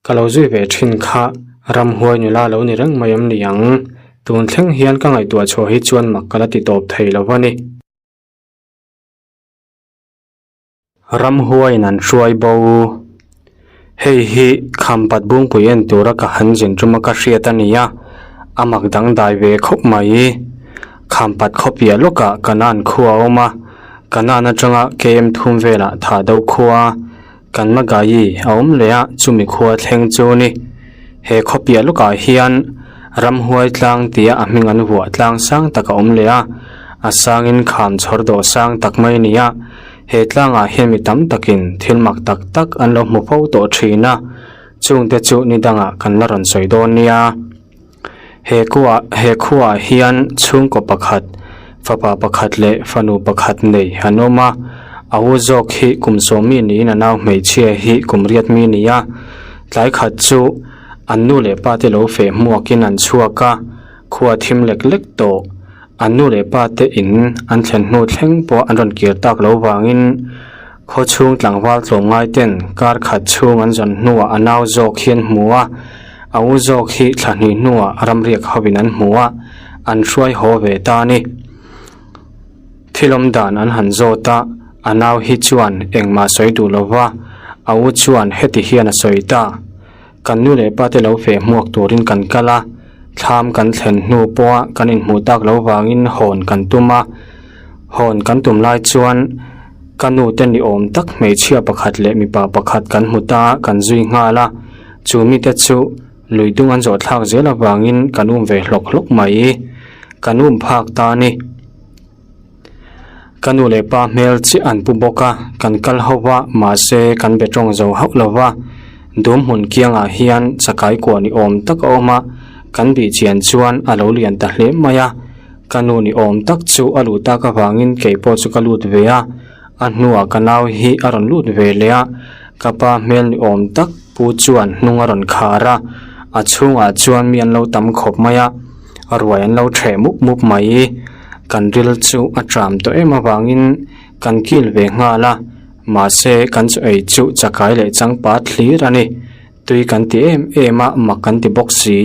Ka lo zui ve thin kha ramhuai nula lo ni reng mai em ni ang? Tun thleng hian ka ngaihtuah chhuah hi chuan mak ka la ti tawp thei lo a ni. Ramhuaiin an hruai bo. Hei hi Khampat Bungpui en tura ka han zin tuma ka hriat a ni a, a mak dangdai ve khawp mai. Khampat khawpiah lawkah Kanan khua a awm a, Kanan atanga KM thum velah Thah deuh khua Kanmagayi a awm leh a, chumi khua thleng chu a ni. He khawpiah lawkah hian Ramhuai tlang tia a hming an vuah tlang sang tak a awm leh a, a sangin kham chhawr dawh sang tak mai a ni a. He tlangah hian mi tam takin thil mak tak tak an lo hmu fo tawh thin a, chungte chu ni dangah kan la rawn sawi dawn nia. He kua he khuaah hian chhungkaw pakhat, fapa pakhat leh fanu pakhat nei an awm a, a u zawk hi kum sawmi niin a nau hmeichhia hi kum riat mi a ni a. Tlai khat chu an nu leh pa te lo feh hmuakin an chhuak a, khua thim lek lek tawh. An nu leh pa te in an thlen hnu thleng pawh an rawn kir tak lo vangin khaw chhung tlangval tlawmngai ten kar khat chhung an zawn hnuah a nau zawk hi an hmu a, a u zawk hi thla hnih hnuah ramriak hovin an hmu a, an hruai haw ve ta a ni. Thil awm dan an han zawt a, a nau hi chuan engmah sawi duh lo va, a u chuan heti hian a sawi ta. Kan nu leh pa te lo feh hmuak turin kan kal a, thlam kan thlen hnu pawha kan inhmuh tak lo vangin hawn kan tum a. Hawn kan tum lai chuan ka nu te ni awm tak hmeichhia pakhat leh mipa pakhat kan hmu ta a, kan zui nghal a. Chu mite chu lui dung an zawh thlak zel avangin kan um ve hlawk hlawk mai. Kan um phak ta a ni. Ka nu leh pa hmel chiah an pu bawk a, kan kal ho va, mahse kan be tawng zo hauh lo va. Dum hmun kiangah hian chakai kuah ni awm tak a awm a, kan bih chian chuan a lo lian ta hle mai a. Ka nu ni awm tak chu a luh tak avangin kei pawh chu ka lut ve a, a hnuah ka nau hi a rawn lut ve leh a, ka pa hmel ni awm tak pu chuan hnung a rawn khar a, a chhungah chuan mi an lo tam khawp mai a, ruai an lo ṭheh mup mup mai. Kan ril chu a ṭam tawh em avangin kan kil ve nghal a, mahse kan chaw ei chu chakai leh changpat hlir a ni. Tui kan ti em em a, mak kan ti bawk si.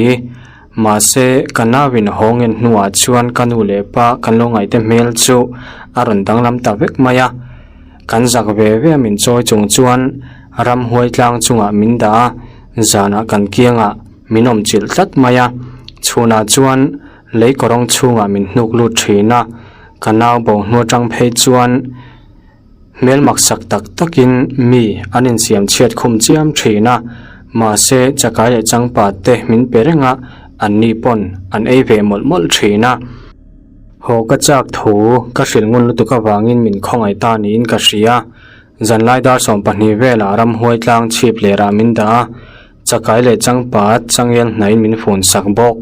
Mahse, ka nauin haw ngen hnuah chuan ka nu leh pa kan lo ngaihte hmel chu a rawn danglam ta vek mai a. Kan zak ve ve a min chawi chung chuan ramhuai tlang chungah min dah a, zanah kan kiangah min awm chilh tlat mai a. Chhunah chuan lei kawrawng chhungah min hnuk lut thin a, ka nau bo hnu atang phei chuan Hmel maksak tak takin mi an insiam chhiat khum chiam thin a, mahse chakai leh changpa te min pe reng a, anni pawn an ei ve mawlh mawlh thin a. Haw ka chak thu ka hrilh ngun lutuk avangin min khawngaih ta niin ka hria. Zanlai dar 12 velah ramhuai tlang chhip lerah min dah a, chakai leh changpa changel hnaiin min fun sak bawk.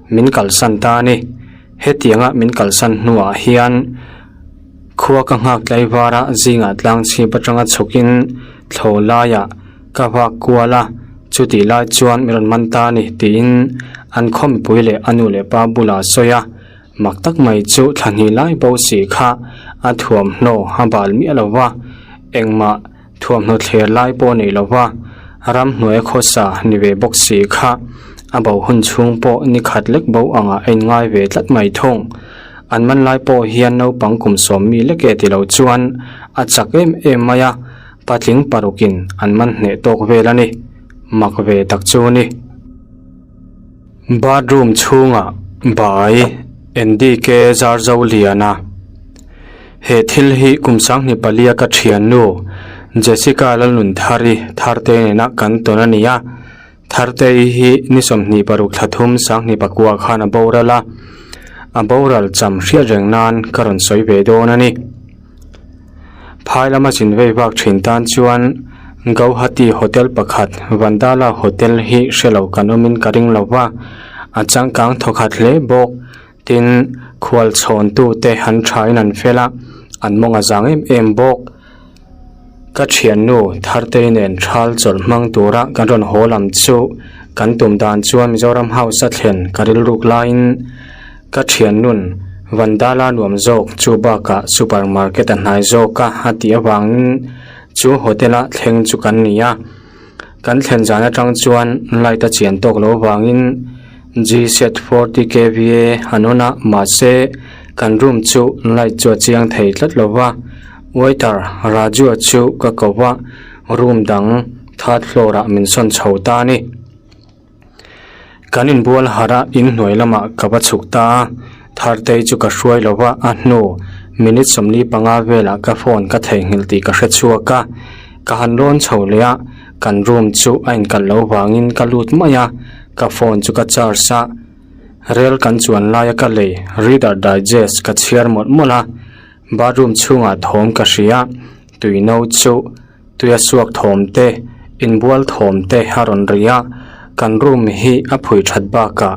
Min kalsan ta a ni. Hetianga min kalsan hnuah hian. Khua ka nghak tlaivar a, zingah tlang chhip atanga chhukin thlo laiah ka vak kual a, chutih lai chuan mi rawn man ta a ni tiin an khaw mipui leh a nu leh pa bulah a sawi a, mak tak mai chu thla hnih lai bo si kha a thuamhnaw a bal miah lo va, engmah thuamhnaw thler lai pawh nei lo va, ramhnuai khawsa ni ve bawk si kha a bo hun chhung pawh ni khat lek bo angah a inngai ve tlat mai thung. An man lai pawh hian naupang kum sawm mi lek e ti lo chuan a chak em em mai a, patling parukin an man hneh tawk vel a ni. Mak ve tak chu a ni. Bathroom chhungah bai NDK Zarzo Liana He thil hi kum sanghnih palia ka thiannu Jessica Lalnunthari Tharte nena kan tawn a ni a. Thartei hi ni 26 thla thum sanghnih pakua khan a boral a, a boral cham hriat reng nan ka rawn sawi ve dawn a ni. Phai lama zin vei vak thin tan chuan Gauhati Hotel pakhat Vandala Hotel hi hre lo kan awmin ka ring lo va, a changkang thawkhat hle bawk. Tin, khual chhawntute han thain an fel a, an mawng a zang em em bawk. Ka thiannu Thartei nen thal chawlh hmang tura kan rawn haw lam chu kan tum dan chuan Mizoram House a thlen ka rilruk laiin ka thiannun Vandala nuam zawk chu bakah super market a hnai zawk a a tih avangin chu hotel a thleng chu kan ni a. Kan thlen zan atang chuan light a chian tawk loh avangin G-set 40 kva an on a, mahse kan room chu light chu a chiang thei tlat lo va. Waiter Raju a chu ka ko va, room dang third floor ah min sawn chho ta a ni. Kan inbual harh a, inhnuai lamah ka va chhuk ta a, Thartei chu ka hruai lo va, a hnu minute 45 velah ka phone ka theihnghilh tih ka hre chhuak a, ka han rawn chho leh a, kan room chu a inkalh lo vangin ka lut mai a, ka phone chu ka charge a, rel kan chuan laia ka lei Reader Digest ka chhiar mawlh mawlh a, bathroom chhungah thawm ka hria, tui no chu. Tuia suak thawm te, inbual thawm te a rawn ri a, kan room hi a phui that bakah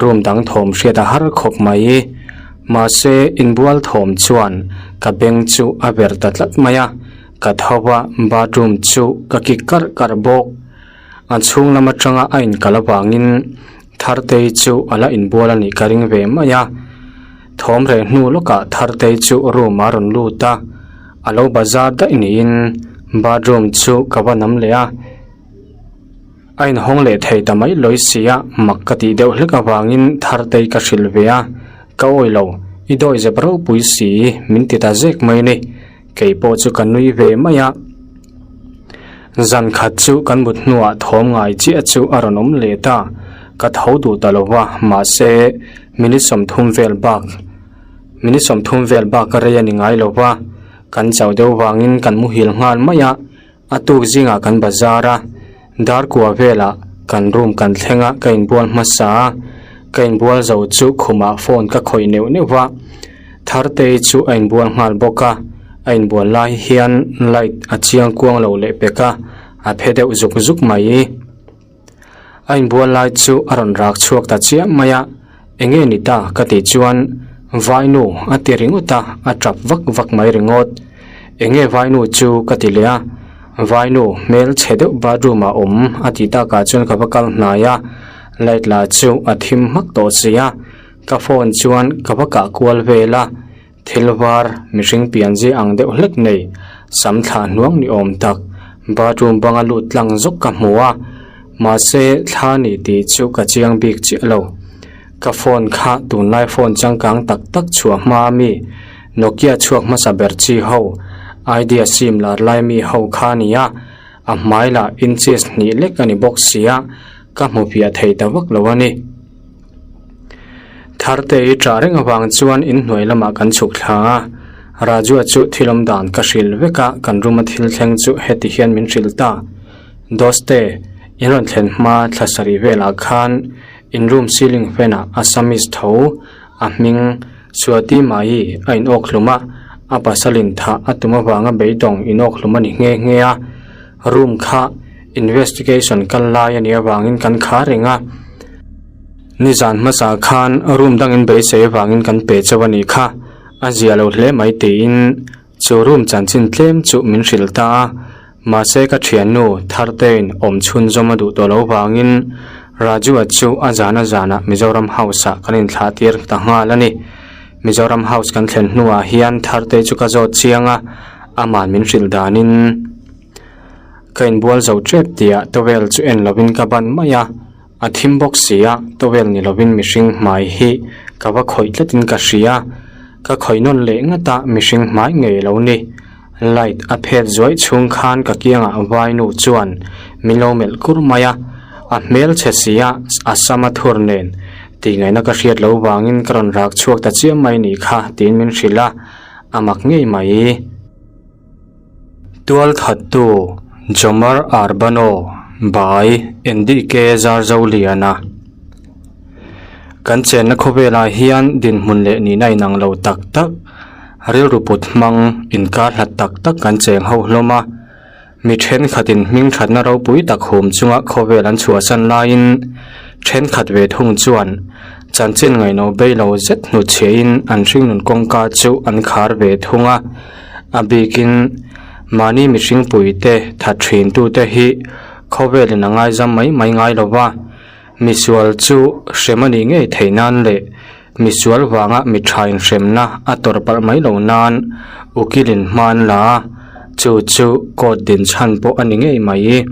room dang thawm hriat a har khawp mai. Mahse, inbual thawm chuan ka beng chu a ver ta tlat mai a, ka tho a, bathroom chu ka kik karh karh bawk. A chhung lam atanga a inkal avangin Thartei chu a la inbual a nih ka ring ve mai a. Thawm reh hnu lawkah Thartei chu room a rawn lut a, a lo bazar daih niin bathroom chu ka va nam leh a. A inhawng leh thei ta mai lawi si a, mak ka tih deuh hlek avangin Thartei ka hrilh ve a, ka awi lo, i dawi zep ropui si min ti ta zek mai ni. Kei pawh chu ka nui ve mai a. Zan khat chu kan mut hnuah thawm ngai chiah chu a rawn awm leh ta. Ka tho duh ta lo va, mahse minute 30 vel bak minute 30 vel bak a rei a ni ngai lo va. Kan chau deuh vangin kan muhil nghal mai a, a tuk zingah kan bazar a, dar kua velah kan room kan thleng a, ka inbual hmasa a, ka inbual zo chu khumah phone ka khawih neuh neuh va. Thartei chu a inbual nghal bawk a, a inbual lai hian light a chiang kuang lo leh pek a, a phe deuh zuk zuk mai. A inbual lai chu a rawn rak chhuak ta chiam mai a, enge ni ta ka tih chuan vainu a ti ringawt a, a tap vak vak mai ringawt. Enge vainu chu ka ti leh a, vainu hmel chhe deuh bathroom ah awm a tih takah chuan ka va kal hnai a, light lah chu a thim hmak tawh si a. Ka phone chuan ka va kah kual vel a, thil var mihring pian zia ang deuh hlek nei, sam thlah hnuang ni awm tak, bathroom banga lut tlang zawk ka hmu a. Mahse, thla ni tih chu ka chiang bik chiah lo. Ka phone kha tunlai phone changkang tak tak chhuah hma ami Nokia chhuak hmasa ber chi ho, idea sim lar lai mi ho kha a ni a, a hmai lah inches hnih lek a ni bawk sia, ka hmu piah thei ta vak lo a ni. Tharte i ṭah reng avang chuan inhnuai lamah kan chhuk thla a, Rajua chu thil awm dan ka hrilh vek a, kan room a thil thleng chu heti hian min hrilh ta. Doste, in rawn thlen hma thla sarih velah khan in room ceiling fan ah Assamese tho a hming Swati Mai a in awk hlum a, a pasalin thah a tum avanga beidawng in awk hlum a ni nghe nghe a, room kha investigation kal lai a nih avangin kan khar reng a. Nizan hmasa khan room dangin beisei avangin kan pe chauh a nih kha, a zia lo hle mai tiin chu room chanchin tlem chu min hrilh ta a, mahse ka thiannu Thartein awm chhunzawm a duh tawh lo vangin Raju-a chu a zan a zanah Mizoram House-ah kan inthlah tir ta nghal a ni. Mizoram House kan thlen hnuah hian Thartei chu ka zawt chiang a, aman min hrilh danin. Ka inbual zo tep tihah towel chu en lovin ka ban mai a. A thim bawk si a, towel ni lovin mihring hmai hi ka va khawih tlatin ka hria. Ka khawih nawn leh ngat a, mihring hmai ngei lo ni. Light a phet zuaih chhung khan ka kiangah vainu chuan min lo melh kur mai a, a hmel chhe si a, a sam a thur nen tih ngaihna ka hriat lo vangin ka rawn rak chhuak ta chiam mai ni kha tiin min hrilh a, a mak ngei mai. Tualthattu Jomar Arbano by NDK Zarzoliana Kan chenna khawvelah hian dinhmun leh nihna inang lo tak tak, rilru put hmang inkar hlat tak tak kan cheng ho hlawm a. Mi thenkhatin hming thatna ropui tak hum chunga khawvel an chhuahsan laiin thenkhat ve thung chuan chanchin ngaihno bei lo zet hnutchhiahin an hringnun kawngka chu an khar ve thung a. A bikin mahni mihring puite that thin tute hi khawvelin a ngaizam mai mai ngai lo va, misual chu hrem a nih ngei theih nan leh misual vanga mi tha inhremna a tawrh palh mai lo nan ukilin hma an la a, chu chu court din chhan pawh a ni ngei mai.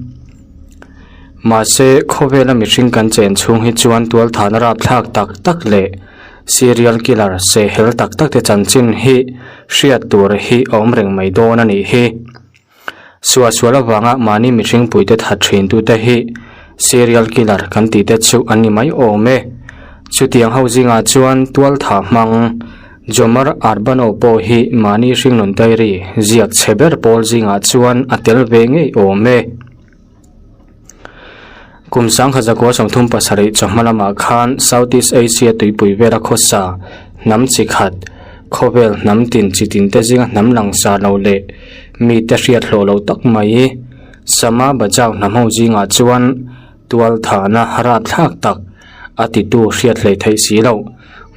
Mahse khawvela mihring kan chen chhung hi chuan tualthahna rapthlak tak tak leh Serial killer sehhel tak tak te chanchin hi hriat tur hi a awm reng mai dawn a nih hi. Suahsual avanga mahni mihring puite that thin tute hi serial killer kan tih te chu an ni mai awm e. Chutiang ho zingah chuan tualtha hmang Jomar Arbano pawh hi mahni hringnun diary ziak chhe ber pawl zingah chuan a tel ve ngei awm e. Kum sangha zakua 37 chawhma lamah khan South East Asia tuipui vela khawsa hnam chi khat, khawvel hnam tin chi tin te zinga hnam langsar lo leh mite hriat hlawh lo tak mai Sama Bajau hnam ho zingah chuan tual thahna rapthlak tak a titu hriat hleih theih si loh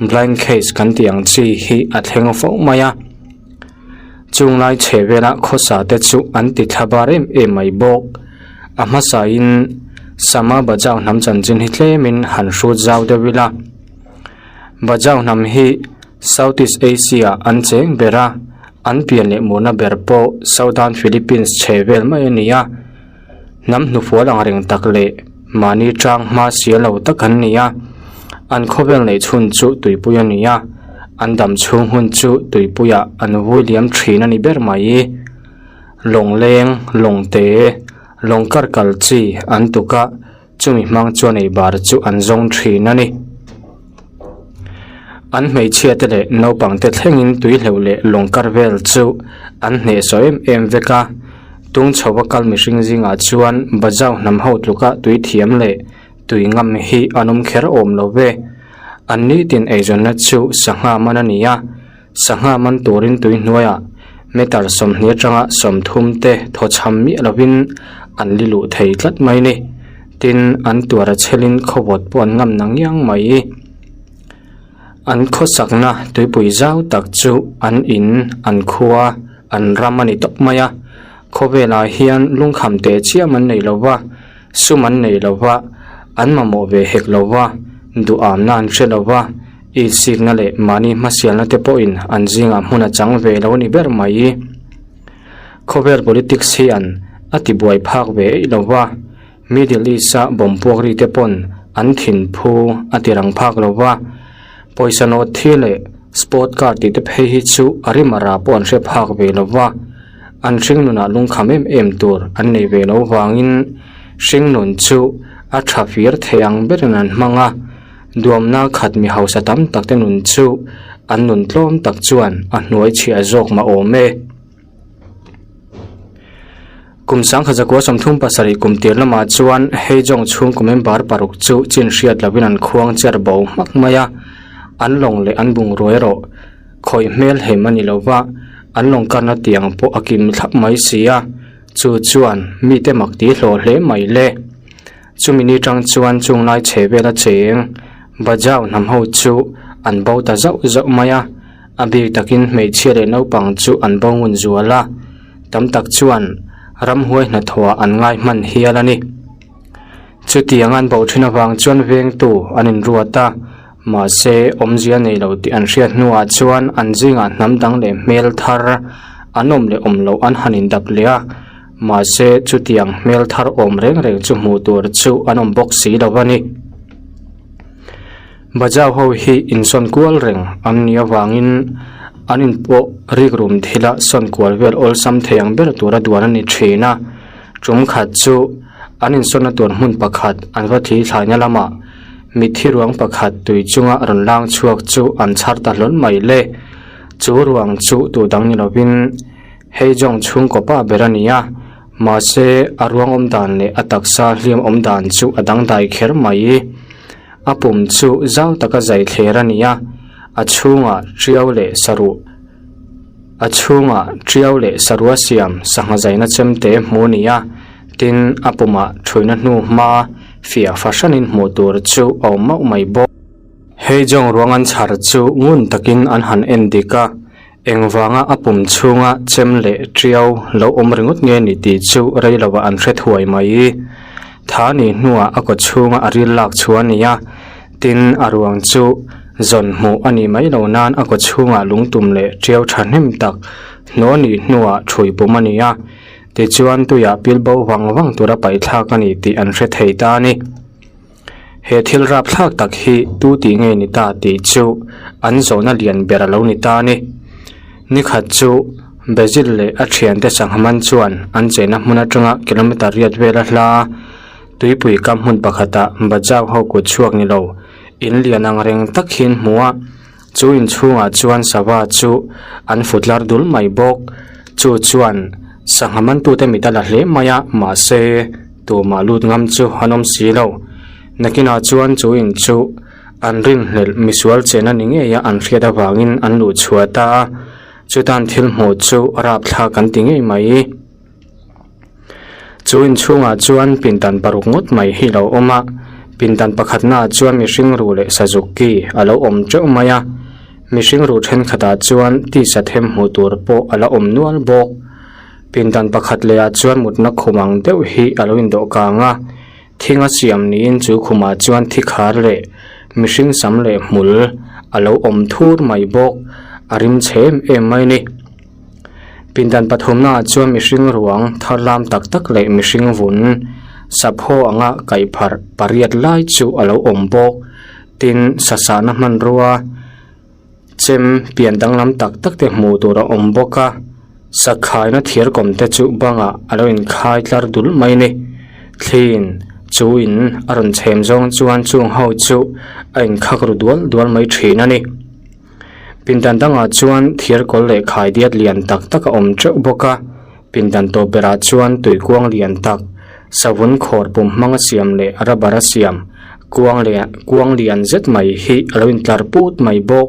blind case kan tih ang chi hi a thleng fo mai a. Chung lai chhe vela khawsa te chu an ti thla bar em em mai bawk. A hmasain Sama Bajau hnam chanchin hi tlemin han hrut zau deuh ila. Bajau hnam hi Southeast Asia an cheng ber a, an pian leh murna ber pawh Southern Philippines chhe vel mai a ni a. Hnam hnufual ang reng tak leh mahni tang hma sia lo tak an ni a, an khawvel neih chhun chu tuipui a ni a, an dam chhung hun chu tuipuiah an vui liam thin a ni ber mai. Lawngleng, lawngte, lawng kar kal chi an tuk a, chumi hmang chuan ei bar chu an zawng thin a ni. An hmeichhia te leh naupang te thlengin tui hleuh leh lawng kar vel chu an hnehsawh em em vek a, tung chho a kal mihring zingah chuan Bajau hnam ho tluka tui thiam leh tui ngam hi an awm kher awm lo ve. An nitin eizawnna chu sangha man a ni a, sangha man turin tui hnuaiah meter 20 atanga 30 te thawchham miah lovin an li luh thei tlat mai ni. Tin, an tuar a chhelin khawvawt pawh an ngam nang ngiang mai. An khawsakna tuipui zau tak chu an in, an khua, an ram a ni tawp mai a. Khawvelah hian lungkham teh chiam an nei lo va, sum an nei lo va, an mamawh ve hek lo va, duhamna an hre lo va, insikna leh mahni hmasialna te pawhin an zingah hmun a chang ve lo a ni ber mai. Khawvel politics hian a tibuai phak ve eih lo va. Middle East-a bomb puak ri te pawn an thin phu a ti rang phak lo va. Pawisa nawt thi leh sport car tih te phei hi chu a rim a ra pawh an hre phak ve lo va. An hringnunah lungkham em em tur an nei ve lo vangin hringnun chu a tha fir thei ang berin an hmang a. Duamna khat mi hausa tam tak te nun chu an nun tlawm tak chuan a hnuai chhiah zawk mah awm e. Kum sangkhat zakua 37 kum tir lamah chuan Heijong chhungkaw member paruk chu chin hriat lovin an khuang cher bo hmak mai a, an lawng leh an bungrua erawh khawih hmel hem a ni lo va, an lawng karna tiang pawh a kim thlap mai si a, chu chuan mite mak ti hlawh hle mai le. Chumi ni tang chuan chung lai chhe vela cheng Bajau hnam ho chu an bo ta zauh zauh mai a, a bik takin hmeichhia leh naupang chu an bo ngun zual a, tam tak chuan ramhuai hnathawhah an ngai hman hial a ni. Chutiang an bo thin avang chuan vengtu an inruat a, mahse awmzia nei lo tih an hriat hnuah chuan an zingah hnam dang leh hmel thar an awm leh awm loh an han indap leh a, Mahse, chutiang hmel thar awm reng reng chu hmuh tur chu an awm bawk si lo a ni. Bajau ho hi insawn kual reng an nih avangin an in pawh rikrum thila sawn kual vel awlsam thei ang ber tura duan a ni thin a. Tum khat chu an insawnna tur hmun pakhat an va thli thlaina lamah mitthi ruang pakhat tui chunga rawn lang chhuak chu an chhar ta hlawl mai le. Chu ruang chu tu dang ni lovin. Hei zawng chhungkaw pa ber a ni a, mahse a ruang awm dan leh a taksa hliam awm dan chu a dangdai kher mai. A pum chu zau taka zai thler a ni a, a chhungah tiau leh saruh a chhungah tiau leh sarua siam sangha zaina chemte hmu a ni a, tin a pumah thuina hnu hma fiah fahranin hmuh tur chu a awm mauh mai bawk. Hei zawng ruang an chhar chu ngun takin an han en dik a. Engvanga a pum chhunga chem leh tiau lo awm ringawt nge ni tih chu rei lovah an hre thuai mai. Tha ni hnuah a kaw chhunga a ril lak chhuah a ni a, tin a ruang chu zawn hmuh a nih mai lo nan a kaw chhungah lungtum leh tiau thahnem tak hnawh ni hnuah thui pum a ni a, tichuan tuiah pil bo vang vang tura paihthlak a ni tih an hre thei ta a ni. He thil rapthlak tak hi tu tih nge ni ta tih chu an zawhna lian ber a lo ni ta a ni. Nikhat chu Basil leh a thiante sangha man chuan an chenna hmun atanga kilometer riat vela hla tuipui kam hmun pakhatah Bajau ho kut chhuak ni lo in lian ang reng tak hi an hmu a, chu inchhungah chuan sava chu an futlar dul mai bawk. Chu chuan sangha mantute mit a la hle mai a, mahse, Tumah lut ngam chu an awm si lo. Nakinah chuan chu in chu an rinhlelh misual chen a ni ngei a an hriat avangin an luh chhuah ta a, chutan thil hmuh chu rapthlak an ti ngei mai. Chu in chhungah chuan pindan paruk ngawt mai hi lo awm a, pindan pakhatnaah chuan mihring ruh leh sazuk ki a lo awm teuh mai a, mihring ruh thenkhatah chuan tisa them hmuh tur pawh a la awm nual bawk. Pindan pakhat leh ah chuan mutna khum ang deuh hi a lo indawh kang a, thing a siam niin chu khumah chuan thi khar leh mihring sam leh hmul a lo awm thur mai bawk, a rim chhe em em mai a ni. Pindan pathumna ah chuan mihring ruang thar lam tak tak leh mihring vun saphaw anga kaih pharh pariat lai chu a lo awm bawk, tin sasahna hmanrua. Chem pian danglam tak tak te hmuh tur a awm bawk a, sakhaina thir kawm te chu bangah a lo inkhai tlar dul mai a ni. Thliin chu in a rawn chhem zawng chuan chung ho chu a inkhak ru dual dual mai thin a ni. Pindan dangah chuan thir kawl leh khai diat lian tak tak a awm teuh bawk a, pindan tawp berah chuan tuikuang lian tak savun khawr pum hmanga siam leh rubber a siam kuang leh kuang lian zet mai hi a lo intlar put mai bawk.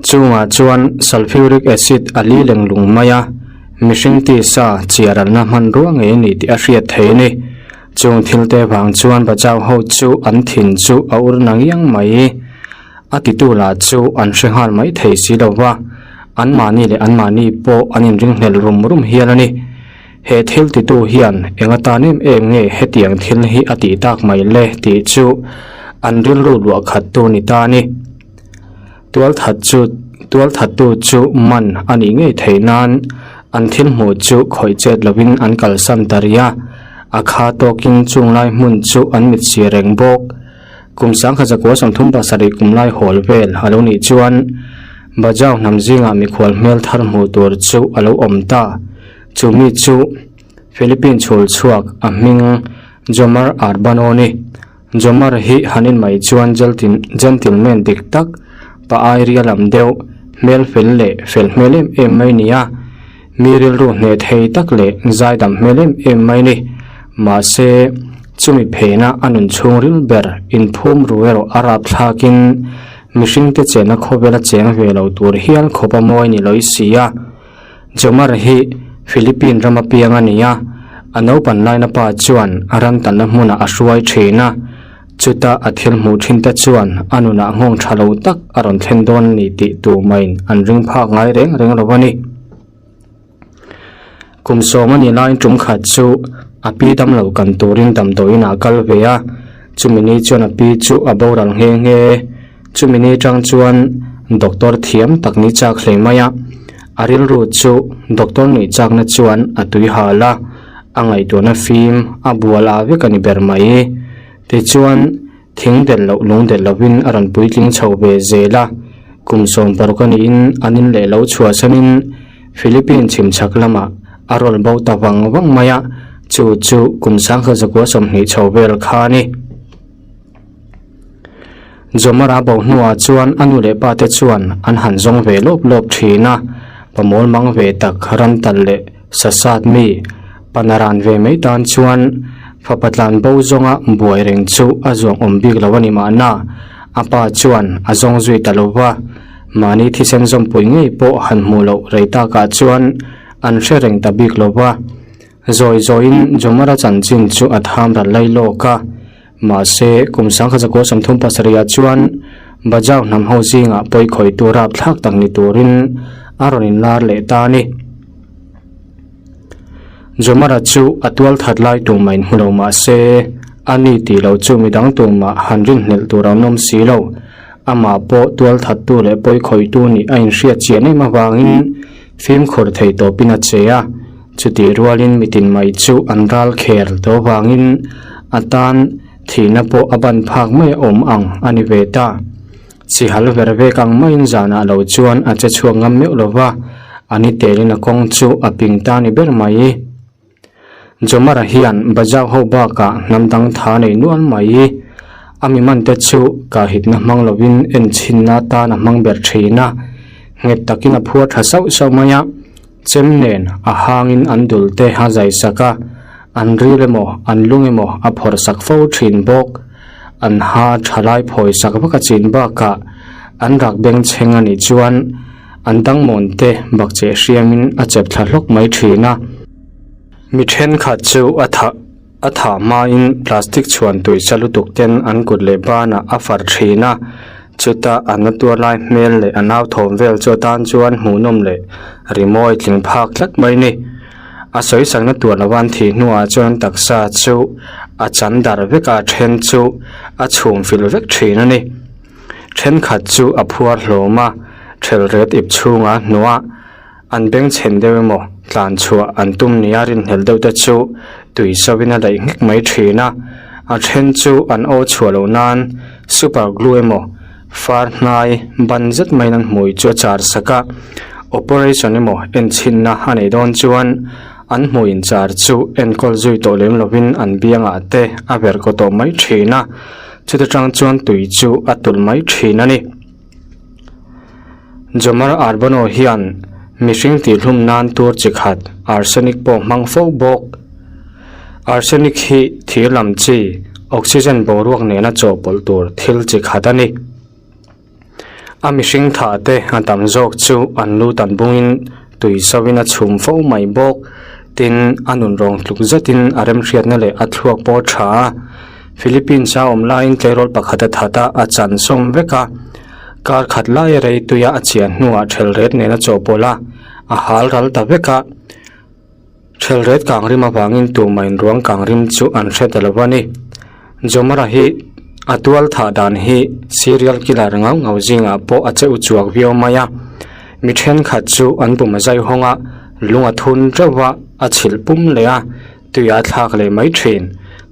Chungah chuan sulphuric acid a li leng lung mai a, mihring tisa chiaralna hmanrua ngei a ni tih a hriat theih a ni. Chung thil te vang chuan Bajau ho chu an thin chu a ur na ngiang mai. A titu lah chu an hre nghal mai thei si lo va, anmahni leh anmahni pawh an inringhlel rum rum hial a ni. He thil titu hian eng atan em em nge hetiang thil hi a tih tak mai le tih chu an rilru luah khat tu ni ta a ni. Tualthat chu tualthattu chu man a nih ngei theih nan an thil hmuh chu khawih chet lovin an kalsan ta rih a. A kha tawkin chung lai hmun chu an mit si reng bawk. Kum 1937 kum lai hawl vel a lo nih chuan Bajau hnam zingah mikhual hmel thar hmuh tur chu a lo awm ta. Chu mi chu Philippine chhul chhuak a hming Jomar Arbano ni. Jomar hi han in mai chuan gentleman dik tak, pa ai ria lam deuh, hmel fel leh fel hmel em em mai ni a. Mi rilru hneh thei tak leh zaidam hmel em em mai ni. Mahse, chumi phena a nun chhungril ber inphum ru erawh a rap thlakin mihringte chenna khawvela cheng ve lo tur hial khawp a mawi ni lawih si a. Jomar hi Philippine rama piang a ni a, a naupan laina pa chuan a ram tanna hmunah a hruai thin a. Chuta a thil hmuh thin te chuan a nunah nghawng tha lo tak a rawn thlen dawn a ni tih tumain an ring phak ngai reng reng lo a ni. Kum sawm a nih laiin tum khat chu a pi dam lo kan turin damdawiin ah a kal ve a, chumi ni chuan a pi chu a boral nghe nghe. Chumi ni tang chuan doctor thiam tak ni chak hle mai a, a rilru chu doctor nih chakna chuan a tui hal a, a ngaihtuahna fim a bual ah vek a ni ber mai. Tichuan, thing delh loh lung delh lovin a rawn puitling chho ve zel a, kum 16 a niin an in leh lo chhuahsanin Philippine chhimchhak lamah a rawl bo ta vang vang mai a, chu chu kum 1920 chho vel kha a ni. Jomara bo hnuah chuan a nu leh pa te chuan an han zawng ve lawp lawp thin a, pamawl mang ve tak ram tal leh sasat mi panaran ve mai tan chuan fapa tlan bo zawnga buai reng chu a zuang awm bik lo a ni mahna a pa chuan a zawng zui ta lo va, mahni thisen zawmpui ngei pawh han hmuh loh rei takah chuan an hre reng ta bik lo va. Zawi zawiin Jomara chanchin chu a tham ral lai lawk a, mahse kum 1937 ah chuan Bajau hnam ho zingah pawi khawitu rapthlak tak ni turin a rawn inlar leh ta a ni. Jomara chu a tual that lai tumah in hmu lo mahse a ni tih lo chu midang tumah han rinhlelh tur a awm nawm si lo. Amah pawh tual thattu leh pawi khawitu nih a inhriat chian em avangin fimkhur thei tawpin a che a, chutih rualin mitin mai chu an ral kher tawh avangin a tan thihna pawh a ban phak mai a awm ang a ni ve ta. Sihal ver vek ang maiin zanah lo chuan a che chhuak ngam meuh lo va, a ni telin a kawng chu a ping ta ni ber mai. Jomara hian Bajau ho bakah hnam dang tha nei nual mai. A mi man te chu kahhitna hmang lovin enchhinna atan a hmang ber thin a, nghet takin a phuar tha sauh sauh mai a, chem nen a hangin an dul te a zai sak a, an ril emaw an lung emaw a phawrh sak fo thin bawk. An ha tha lai phawi sak vak a chin bakah an rak bengchheng a nih chuan an dangmawn te bakcheh hriamin a chep thla hlawk mai thin a. Mi thenkhat chu a thah a thah hmain plastic chhuan tui sa lutuk ten an kut leh banah a far thin a, chuta an na tuar lai hmel leh a nau thawm vel chu atan chuan hmuhnawm leh rimawi tling phak tlat mai a ni. A sawisakna tuar lova an thih hnuah chuan an taksa chu a chan dar vek a, a then chu a chhum fil vek thin a ni. Thenkhat chu a phuar hlawm a, thelret ip chhungah a hnuh a. An bengchhen deuh emaw tlan chhuah an tum nia rinhlelh deuh te chu tui sovin a daih nghek mai thin a, a then chu an aw chhuah loh nan super glue emaw far hnai ban zet maiin an hmui chu a char sak a, operation emaw enchhinna a neih dawn chuan an hmui inchar chu enkawl zui tawh lem lovin an biangah te a verh kaw tawh mai thin a, chuta tang chuan tui chu a tulh mai thin a ni. Jomar Arbano hian mihring tihhlum nan tur chi khat arsenic pawh hmang fo bawk. Arsenic hi thir lam chi oxygen boruak nena chawhpawlh tur thil chi khat a ni. A mihring thah te a tam zawk chu an lu tan bungin tui sovin a chhum fo mai bawk. Tin, a nun rawng tluk zetin a remhriatna leh a thluak pawh a tha a. Philippines a awm laiin tleirawl pakhat a that a, a chan sawm vek a. Kar khat laia rei tuia a chian hnuah thelret nen a chawhpawlh a, a hal ral ta vek a. Thelret kang rim avangin tumah in ruang kang rim chu an hre ta lo a ni. Jomara hi a tual thah dan hi serial killer ngau ngau zingah pawh a che uchuak viau mai a. Mi thenkhat chu an pum a zai hawng a, lung a thun teuh a, a chhilh pum leh a. Tuia thlak leh mai thin.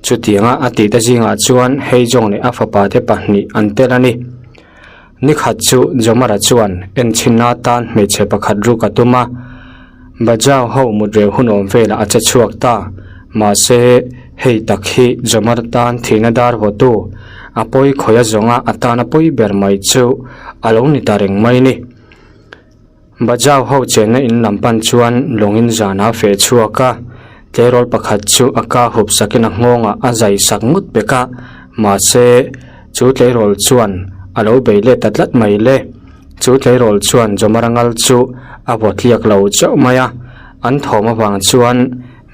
Chutianga a tihte zingah chuan Heijong leh a fapate pahnih an tel a ni. Nikhat chu Jomara chuan enchhinna atan hmeichhe pakhat ruk a tum a, Bajau ho mut reu hun awm velah a che chhuak ta. Mahse, hei tak hi Jomar tan thihna dar vawtu a pawi khawih a zawnga a tana pawi ber mai chu a lo ni ta reng mai ni. Bajau ho chenna in lam pan chuan lawngin zanah a feh chhuak a, tleirawl pakhat chu a ka hup sakin a nghawngah a zai sak ngawt pek a, mahse chu tleirawl chuan a lo bei let ta tlat mai le. Chu tleirawl chuan Jawmarangal chu a vaw tliak lo chauh mai a, an thawm avang chuan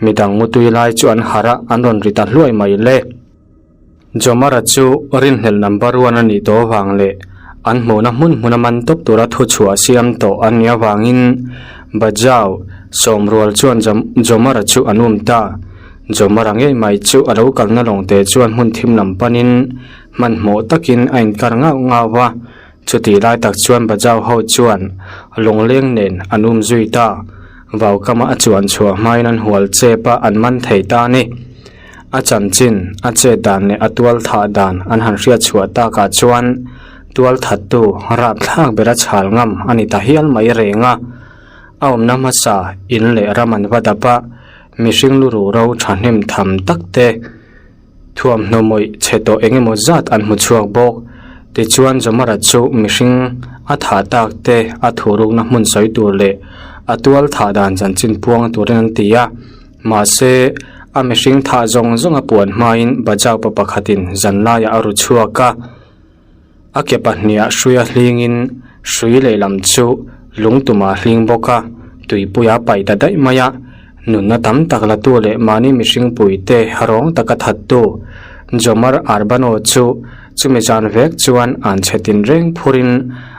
midang mutui lai chu an harh a, an rawn ri ta hluai mai le. Jomara chu rinhlelh number one a nih tawh avang leh an hmuhna hmun hmuna man tawp tura thuchhuah siam tawh an nih avangin Bajau sawmrual chuan Jomara chu an um ta. Jomara ngei mai chu a lo kalna lawngte chuan hmun thim lam panin hmanhmawh takin a inkar ngauh ngauh a, chutih lai tak chuan Bajau ho chuan lawngleng nen an um zui ta. Vaukama a chuan chhuah hmain an hual chep a, an man thei ta a ni. A chanchin, a chet dan leh a tual thah dan an han hriat chhuah takah chuan tual thattu rapthlak bera chhal ngam a ni ta hial mai reng a. A awmna hmasa in leh ram an va dap a, mihring lu ruhro thahnem tham tak te thuamhnaw mawih chhe tawh eng emaw zat an hmu chhuak bawk. Tichuan Jomara chu mihring a thah tak te a thurukna hmun sawi tur leh a tual thah dan chanchin puang turin an ti a. Mahse, a mihring thah zawng zawng a puan hmain Bajau pa pakhatin zanlaiah a ru chhuak a. A ke pahniha hrui a hlingin hrui lehlam chu lungtumah a hling bawk a, tuipuia a paih ta daih mai a. Nunna tam tak latu leh mahni mihring puite rawng taka thattu Jomar Arbano chu chumi zan vek chuan an chhe tinreng phurin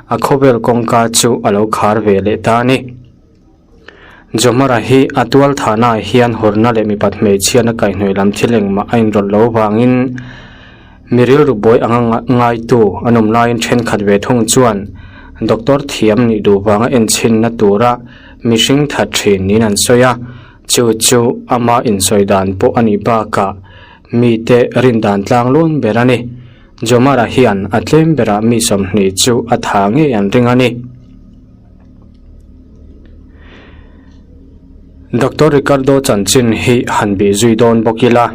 a khawvel kawngka chu a lo khar ve leh ta a ni. Jomara hi a tual thahnaah hian hawrna leh mipat hmeichhiatna kaihhnawih lam thil engmah a inrawlh loh avangin mi rilru buai anga ngaitu an awm laiin thenkhat ve thung chuan doctor thiam nih duh vanga enchhinna tura mihring that thin niin an sawi a, chu chu ama insawi dan pawh a nih bakah mite rin dan tlang lawn ber a ni. Jomara hian a tlem berah mi 20 chu a tha ngei an ring a ni. Doctor Ricardo chanchin hi han bih zui dawn bawk ila,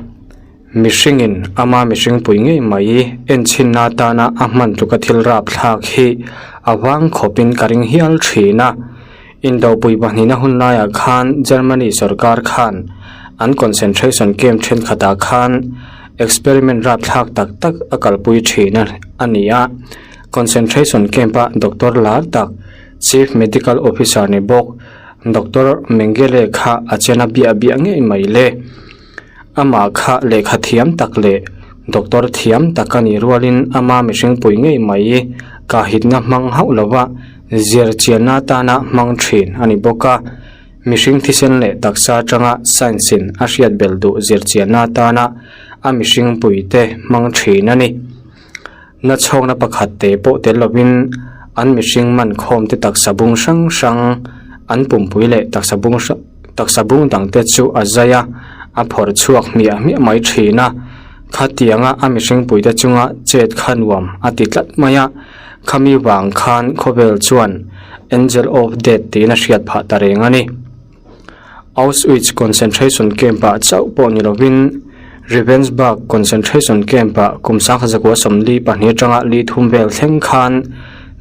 mihringin ama mihring pui ngei mai enchhinna atana a hman tluka thil rap thlak hi a vang khawpin ka ring hial thin a. Indopui pahnihna hun laiah khan Germany sorkar khan an concentration camp thenkhatah khan experiment rap thlak tak tak a kalpui thin a ni a. Concentration camp-a doctor lar tak, Chief Medical Officer ni bawk Doctor Mengele kha a chen a biah biah ngei mai le. Amah kha lehkha thiam tak leh doctor thiam tak a nih rualin ama mihring pui ngei mai kahitna hmang hauh lova zir chianna atana hmang thin a ni bawk a. Mihring thisen leh taksa atanga science-in a hriat belh duh zir chianna atana a mihring puite hmang thin a ni. Na chhawkna pakhat te pawh tel lovin an mihring man khawm te taksa bung hrang hrang an pumpui leh taksa bung hrang taksa bung dang te chu a zai a, a phawrh chhuak hmiah hmiah mai thin a. Khatianga a mihring puite chunga chet kha nuam a ti tlat mai a, khami vang khan khawvel chuan Angel of Death tiin a hriat phah ta reng a ni. Auschwitz concentration camp-ah chauh pawh ni lovin Ravensbrück concentration camp-ah kum 1942 atanga li thum vel thleng khan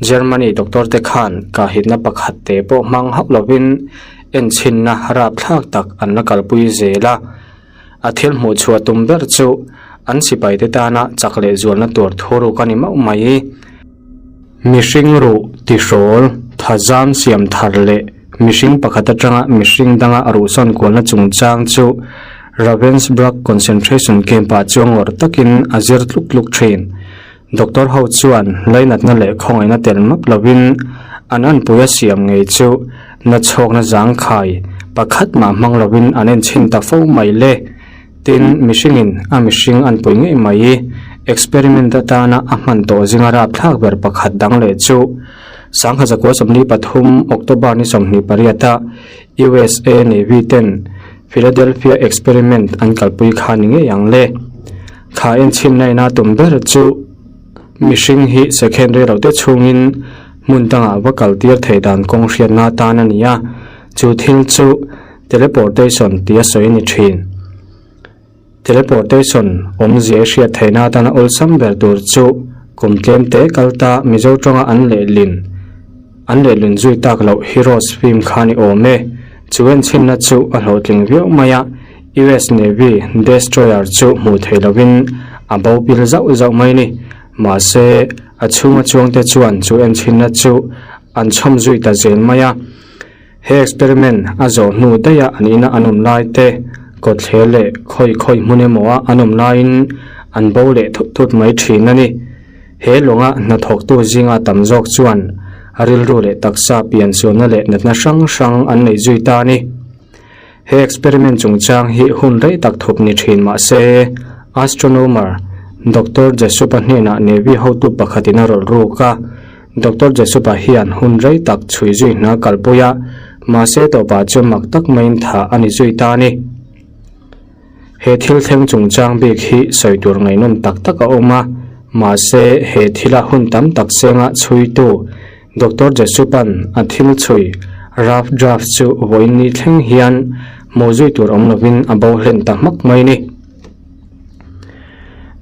Germany doctor te khan kahhitna pakhat te pawh hmang hauh lovin enchhinna rapthlak tak an la kalpui zel a. A thil hmuh chhuah tum ber chu an sipai te tana chak leh zualna tur thuruk a ni mauh mai. Mihring ruh tihrawl, thazam siam thar leh mihring pakhat atanga mihring danga ruhsawn kualna chungchang chu Ravensbrück concentration camp-ah chuan ngawrh takin a zir tluk tluk thin. Doctor ho chuan lainatna leh khawngaihna tel map lovin an anpui a siam ngei chu nachhawkna zangkhai pakhat mah hmang lovin an enchhin ta fo mai le. Tin, mihringin a mihring anpui ngei mai experiment atana a hman tawh zinga rapthlak ber pakhat dang leh chu 1943 October ni 28 a USA Navy ten. Philadelphia Experiment an kalpui kha ni ngei ang le. Kha enchhinna ina tum ber chu mihring hi second rei lote chhungin hmun dangah va kaltir thei dan kawng hriatna atan a ni a, chu thil chu teleportation tia sawi a ni thin. Teleportation awmzia i hriat theihna atana awlsam ber tur chu kum tlem te kal ta Mizo tawnga an lehlin an lehlin zui tak loh Heroes film kha ni awm e. Chu enchhinna chu a hlawhtling viau mai a, US Navy Destroyer chu hmuh theih lovin a bo pil zauh zauh mai ni. Mahse, a chhunga chuangte chuan chu enchhinna chu an chhawm zui ta zel mai a. He experiment a zawh hnu daih a an ina an awm lai te, kawtthler leh khawi khawi hmun emaw a an awm laiin an bo leh thut thut mai thin a ni. He lawnga hnathawktu zinga tam zawk chuan rilru leh taksa piansualna leh natna hrang hrang an nei zui ta a ni. He experiment chungchang hi hun rei tak thup ni thin mah se, astronomer Doctor Jesup-a hnenah Navy hotu pakhatin a rawlh ruk a. Doctor Jesup-a hian hun rei tak chhui zui hna kalpui a, mahse tawpah chuan mak tak maiin thah a ni zui ta a ni. He thil thleng chungchang bik hi sawi tur ngaihnawm tak tak a awm a, mahse he thila hun tam tak senga chhuitu Doctor Jesupan a thil chhui rough draft chu vawiin ni thleng hian hmuh zui tur awm lovin a bo hlen ta hmak mai ni.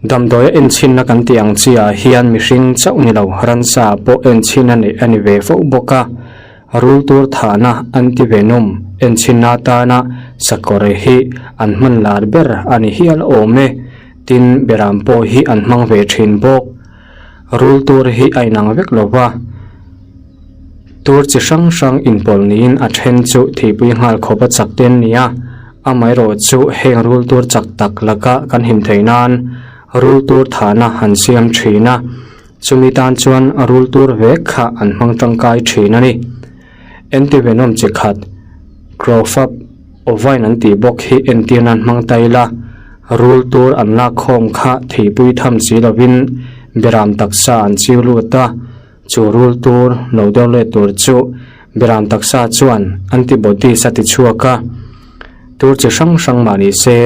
Damdawi a enchhinna kan tih ang chiah hian mihring chauh ni lo ransa pawh enchhin a neih a ni ve fo bawk a, rul tur thahna antivenom enchhinna atana sakawr hi an hman lar ber a ni hial awm e, tin beram pawh hi an hmang ve thin bawk. Rul tur hi a inang vek lo va, tur chi hrang hrang inpawlh niin a then chu thihpui nghal khawp a chak te an ni a, amaherawh chu heng rul tur chak tak laka kan him theih nan rul tur thahna han siam thin a, chumi tan chuan rul tur vek kha an hmang tangkai thin a ni. Antivenom chi khat Crofab Ovine an tih bawk hi entir nan hmang ta ila, rul tur an lak khawm kha theipui tham si lovin beram taksa an chiu lut a, chu rul tur lo deuh leh tur chu beram taksa chuan antibodies a ti chhuak a, tur chi hrang hrang mah ni se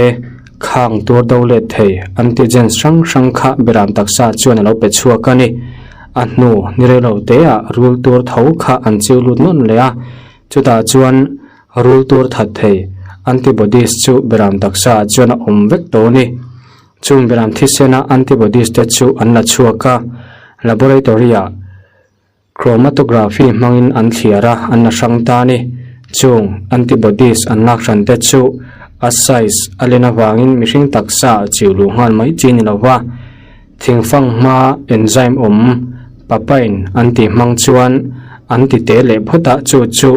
khang tur do let thei antigens hrang hrang kha beram taksa chuan a lo pe chhuak a ni. A hnu ni rei lo teah rul tur tho kha an chiu lut nawn leh a, chutah chuan Rul tur that thei, antibodies, chu beram taksa ah chuan a awm vek tawh a ni. Chung beram thisena antibodies te chu an la chhuak a, laboratory ah chromatography hmangin an thliar a, an la hrang ta a ni. Chung antibodies an lak hran te chu a size a len avangin mihring taksa ah chiu luh nghal mai chi ni lo va. Thingfang hma enzyme awm papain an tih hmang chuan an ti te leh phawt a, chu chu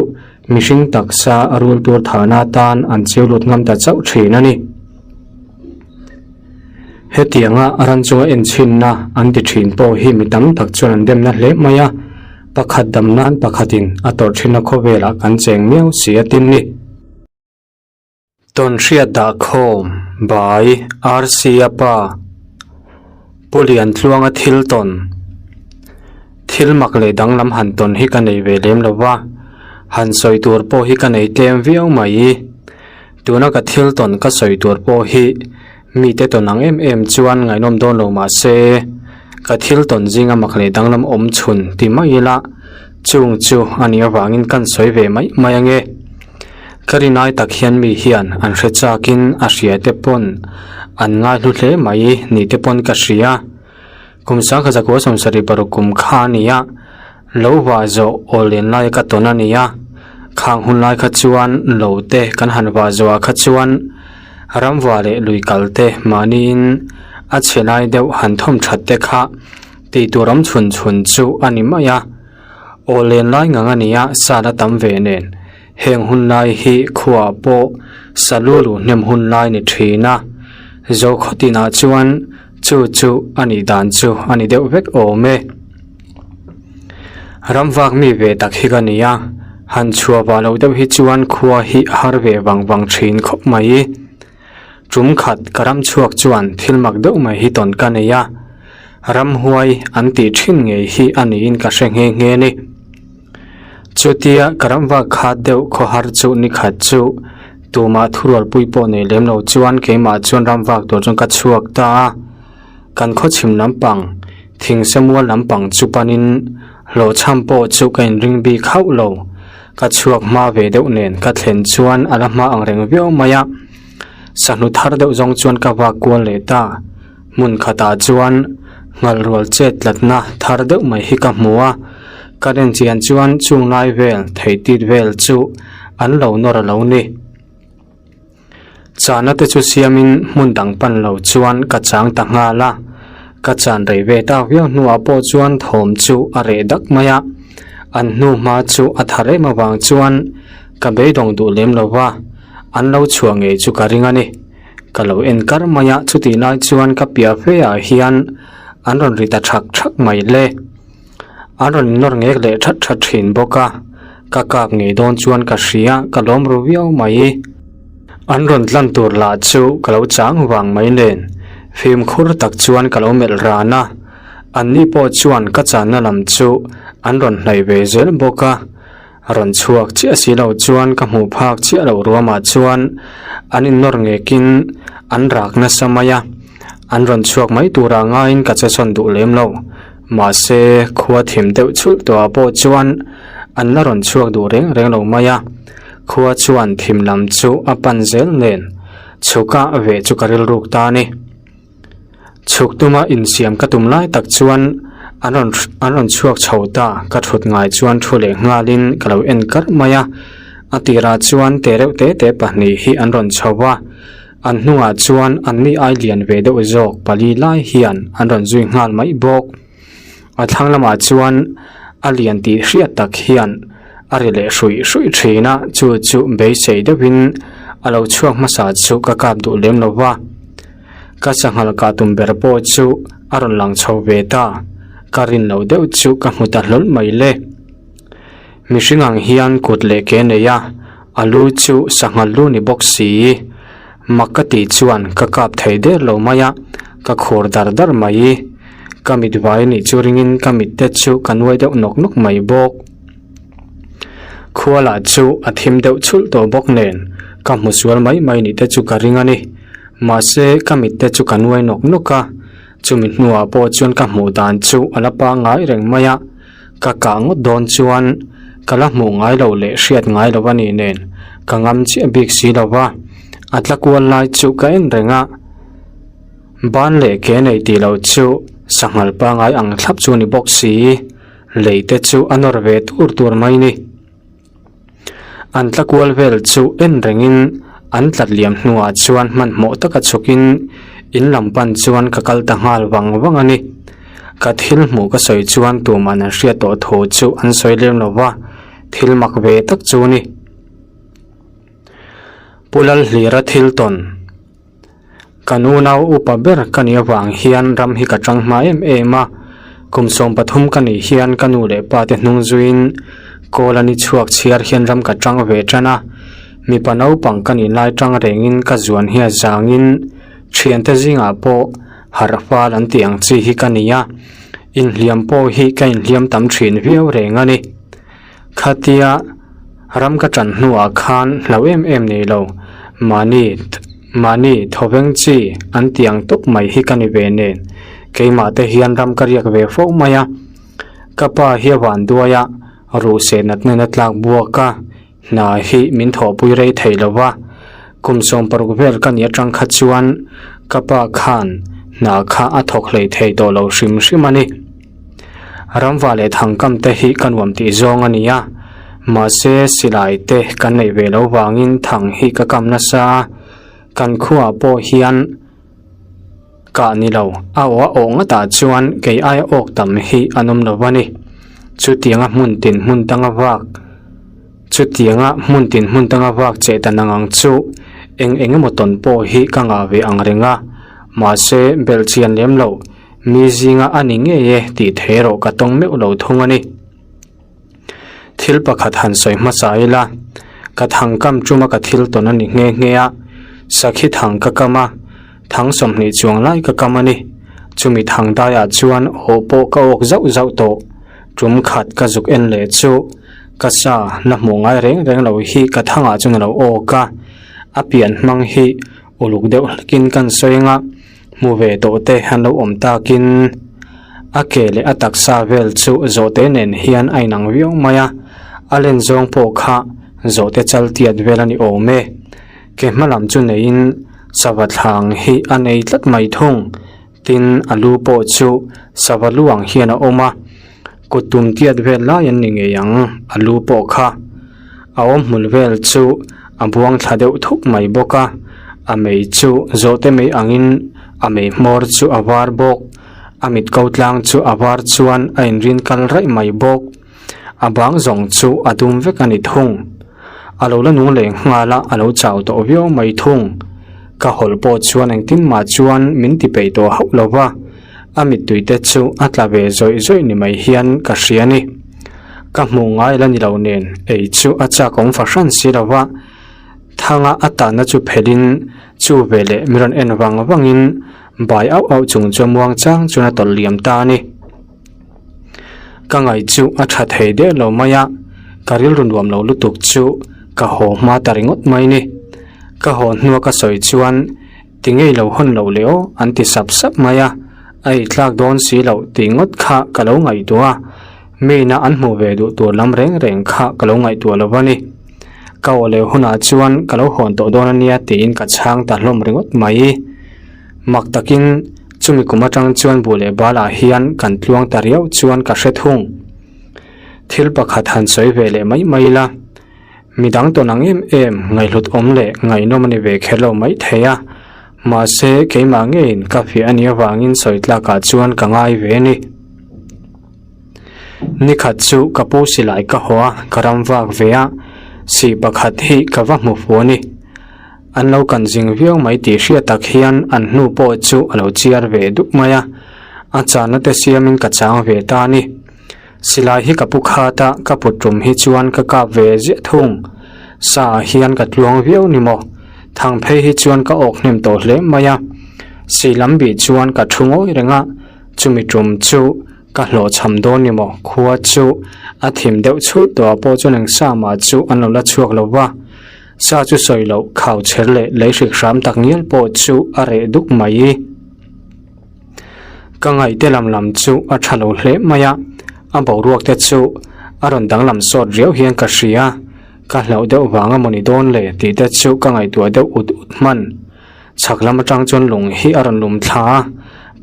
mihring taksa a rul tur thahna atan an chiu lut ngam ta chauh thin a ni. Hetianga ran chunga enchhinna an ti thin pawh hi mi tam tak chuan an demna hle mai a, pakhat dam nan pakhatin a tawrh thinna khawvelah kan cheng miau si a tin ni. Tawnhriat dah khawm by RC a pa Pu Liantluanga thil tawn Thil mak leh danglam han tawn hi ka nei ve lem lo va, han sawi tur pawh hi ka nei tlem viau mai. Tuna ka thil tawn ka sawi tur pawh hi mite tawn ang em em chuan ngaihnawm dawn lo mah se, ka thil tawn zinga mak leh danglam awm chhun ti mai ila chung chu a nih avangin kan sawi ve mai mai ange. Ka rinai tak hian mi hian an hre chakin a hria te pawn an ngaihlu hle mai ni te pawn ka hria. Kum sangkhat zakua sawmsarih paruk kum kha a ni a, lo vah zawh awl len lai ka tawn a ni a, khang hun lai kha chuan lo te kan han vah zawh ah kha chuan ramva leh lui kal te mahniin a chhe lai deuh han thawm that te kha tih tur awm chhun chhun chu a ni mai a. Aw len lai ngang a nia sal a tam ve nen heng hun lai hi khuaah pawh sa lu lu hnem hun lai ni thin a, Zokhaw tinah chuan chu chu a nih dan chu a ni deuh vek awm e. Ramvak mi ve tak hi ka ni a, han chhuah vah loh deuh hi chuan khua hi a har ve vang vang thin khawp mai. Tum khat ka ram chhuak chuan thil mak deuh mai hi tawn ka nei a, ramhuai an tih thin ngei hi a niin ka hre nghe nghe ni. Chutia ka ram vak khat deuh khawhar chu ni khat chu Tumah thurualpui pawh nei lem lo chuan keimah chuan ram vak tur chuan ka chhuak ta a. Kan khawchhim lampang, thingsamual lampang chu panin hlawhchham pawh chu ka inring bik hauh lo. Ka chhuak hma ve deuh nen ka thlen chuan a la hma ang reng viau mai a. Sahnu thar deuh zawng chuan ka vak kual leh ta. Hmun khatah chuan nghalrual chet tlatna thar deuh mai hi ka hmu a, ka rin chian chuan chung lai vel theitit vel chu an lo nawr a lo ni. Chahna te chu siamin hmun dang pan lo chuan ka chang ta nghal a, ka chan rei ve tak viau hnuah pawh chuan thawm chu a reh dak mai a, an hnu hma chu a tha rem avang chuan ka beidawng duh lem lo va, an lo chhuah ngei chu ka ring a ni. Ka lo en kar mai a, chutih lai chuan ka piah fe ah hian an rawn ri ta thak thak mai le. An rawn innawr ngek leh that that thin bawk a, ka kap ngei dawn chuan ka hria, ka lawm ru viau mai. An rawn tlan tur lah chu ka lo chang vang mai nen, fimkhur tak chuan ka lo melh ran a, anni pawh chuan ka channa lam chu an rawn hnaih ve zel bawk a. A rawn chhuak chiah si lo chuan ka hmuh phak chiah loh ruamah chuan an innawr ngekin an rak nasa mai a, an rawn chhuak mai turah ngaiin ka che sawn duh lem lo. Mahse, khua thim deuh chhulh tawhah pawh chuan an la rawn chhuak duh reng reng lo mai a, khua chuan thim lam chu a pan zel nen chhuka veh chu ka rilruk ta a ni. Chhuk tuma insiam ka tum lai tak chuan an rawn an rawn chhuak chho ta, ka thut ngai chuan thu leh nghalin ka lo en kar mai a, a tirah chuan te reuh te te pahnih hi an rawn chho va, an hnungah chuan an ni ai lian ve deuh zawk pali lai hian an rawn zui nghal mai bawk. A thlang lamah chuan a lian tih hriat tak hian a ri leh hruih hruih thin a, chu chu beisei deuhin a lo chhuak hmasa chu ka kap duh lem lo va. Ka sanghal kah tum ber pawh chu a rawn lang chho ve ta, ka rin loh deuh chu ka hmu ta hlawl mai le. Mihring ang hian kut leh ke nei a, a lu chu sanghal lu ni bawk si. Mak ka tih chuan ka kap thei der lo mai a, ka khur dar dar mai. Ka mit vai nih chu ringin ka mit te chu ka nuai deuh nawk nawk mai bawk. Khua lah chu a thim deuh chhulh tawh bawk nen ka hmu sual mai mai nih te chu ka ring a ni. Mahse ka mit te chu ka nuai nawk nawk a, chumi hnuah pawh chuan ka hmuh dan chu a la pangngai reng mai a, ka kah ngawt dawn chuan ka la hmuh ngai loh leh hriat ngai loh a nih nen ka ngam chiah bik si lo va, a tla kual lai chu ka en reng a. Ban leh ke nei tih loh chu sanghal pangngai ang thlap chu a ni bawk si. Lei te chu a nawr ve tur tur mai ni. An tla kual vel chu en rengin an tlat liam hnuah chuan hmanhmawh taka chhukin in lam pan chuan ka kal ta nghal vang vang a ni. Ka thil hmuh ka sawi chuan tuman an hriat tawh thu chu an sawi lem lo va, thil mak ve tak chu a ni. Pu Lalhlira thil tawn. Kan unau upa ber ka nih avang hian ram hi ka tang hma em em a, kum 13 ka nih hian ka nu leh pa te hnung zuiin kawl a ni chhuak chhiar hian ram ka tang ve tan a, mipa naupang ka nih lai tang rengin ka zuan hi a zangin thiante zingah pawh harh fal an tih ang chi hi ka ni a, inhliam pawh hi ka inhliam tam thin viau reng a ni. Khatia ram ka ṭan hnuah khan hlau em em nei lo, mahni mahni thawveng chi an ti ang tawp mai hi ka ni ve nen, keimah te hian ram ka riak ve fo mai a. Ka pa hi a van duai a, ruhseh natna in a tlak buak a, hna hi min thawhpui rei thei lo va, kum 16 vel ka nih aṭang kha chuan ka pa khan hna kha a thawk hlei thei tawh lo hrim hrim a ni. Ramva leh thangkam te hi ka nuam tih zawng a ni a, mahse silai te kan neih ve loh vangin thang hi ka kam nasa a, kan khuaah pawh hian kah ni lo, a aw a awh ngatah chuan kei aia awk tam hi an awm lo a ni. Chutianga hmun tin hmun tanga vak, chutianga hmun tin hmun tanga vak cheh ta nang ang chu eng eng emaw tawn pawh hi ka ngah ve ang reng a, mahse belhchian lem loh. Mi zinga a ni ngei e tih thei erawh ka tawng meuh lo thung a ni. Thil pakhat han sawi hmasa ila, ka thang kam tuma ka thil tawn a ni nghe nghe a, sakhi thang ka kam a, thang 20 chuang lai ka kam a ni. Chumi thang daiah chuan aw pawh ka awk zauh zauh tawh. Tum khat ka zuk en leh chu ka sa la hmuh ngai reng reng lo hi ka thangah chuan a lo awk a. A pian hmang hi uluk deuh hlekin kan sawi ang a, hmu ve tawh te an lo awm takin a ke leh a taksa vel chu zawhte nen hian a inang viau mai a, a len zawng pawh kha zawhte chal tiat vel a ni awm e. Ke hma lam chu neiin sava thlang hi a nei tlat mai thung. Tin, a lu pawh chu sava lu ang hian a awm a, kut tum tiat vel lai an ni ngei ang, a lu pawh kha. A awm hmul vel chu a buang thla deuh thuk mai bawk a, a mei chu zawhte mei angin a mei hmawr chu a var bawk, a mit ko tlang chu a var chuan a inrin kal raih mai bawk. A bang zawng chu a dum vek a ni thung. A lo la nung leh nghal a, a lo chau tawh viau mai thung. Ka hawlh pawh chuan engtin mah chuan min ti peih tawh hauh lo va, a mittui te chu a tla ve zawih zawih ni mai hian ka hria a ni. Ka hmuh ngai la ni lo nen ei chu a chak awm fahran si lo va, thanga a tanna chu phelhin chu veleh min rawn en vang vangin bai auh auh chung chuan muangchang chuan a tawlh liam ta a ni. Ka ngaih chu a tha thei der lo mai a, ka rilru nuam lo lutuk chu ka haw hma ta ringawt mai ni. Ka haw hnua ka sawi chuan ti ngei lo hawn loh leh aw an ti sap sap mai a, a ei tlak dawn si loh tih ngawt kha ka lo ngaihtuah a, mina an hmuh ve duh tur lam reng reng kha ka lo ngaihtuah lo a ni. Ka aw leh hunah chuan ka lo hawn tawh dawn a nia tiin ka chhang ta hlawm ringawt mai. Mak takin chumi kum atang chuan buh leh balah hian kan tluang ta riau chuan ka hre thung. Thil pakhat han sawi ve leh mai mai ila, midang tawn ang em em ngaihhlut awm leh ngaihnawm a ni ve kher lo mai thei a, mahse keimah ngeiin ka fiah a nih avangin sawi tlakah chuan ka ngai ve a ni. Nikhat chu ka pu silai ka haw a, ka ram vak ve a, sih pakhat hi ka va hmu fu a ni. An lo kan zing viau mai tih hriat tak hian an hnu pawh chu a lo chiar ve dup mai a, a channa te siamin ka chang ve ta a ni. Silai hi ka pu khat a, ka put tum hi chuan ka kap ve ziah thung. Sa ah hian ka tluang viau ni maw? Thang phei hi chuan ka awk hnem tawh hle mai a. Si lam bih chuan ka thu ngawi reng a, chumi tum chu ka hlawhchham dawn ni maw? Khua chu a thim deuh chhulh tawh ah pawh chuan eng sa mah chu an lo la chhuak lo va. Sa chu sawi loh khau chher leh lei hrik hram tak ngial pawh chu a reh duk mai. Ka ngaihte lam lam chu a tha lo hle mai a, a boruak te chu a rawn danglam sawt riau hian ka hria, ka hlauh deuh vang a mawni dawn le tih te chu ka ngaihtuah deuh ut ut hman. Chhak lam atang chuan lung hi a rawn lum thla a,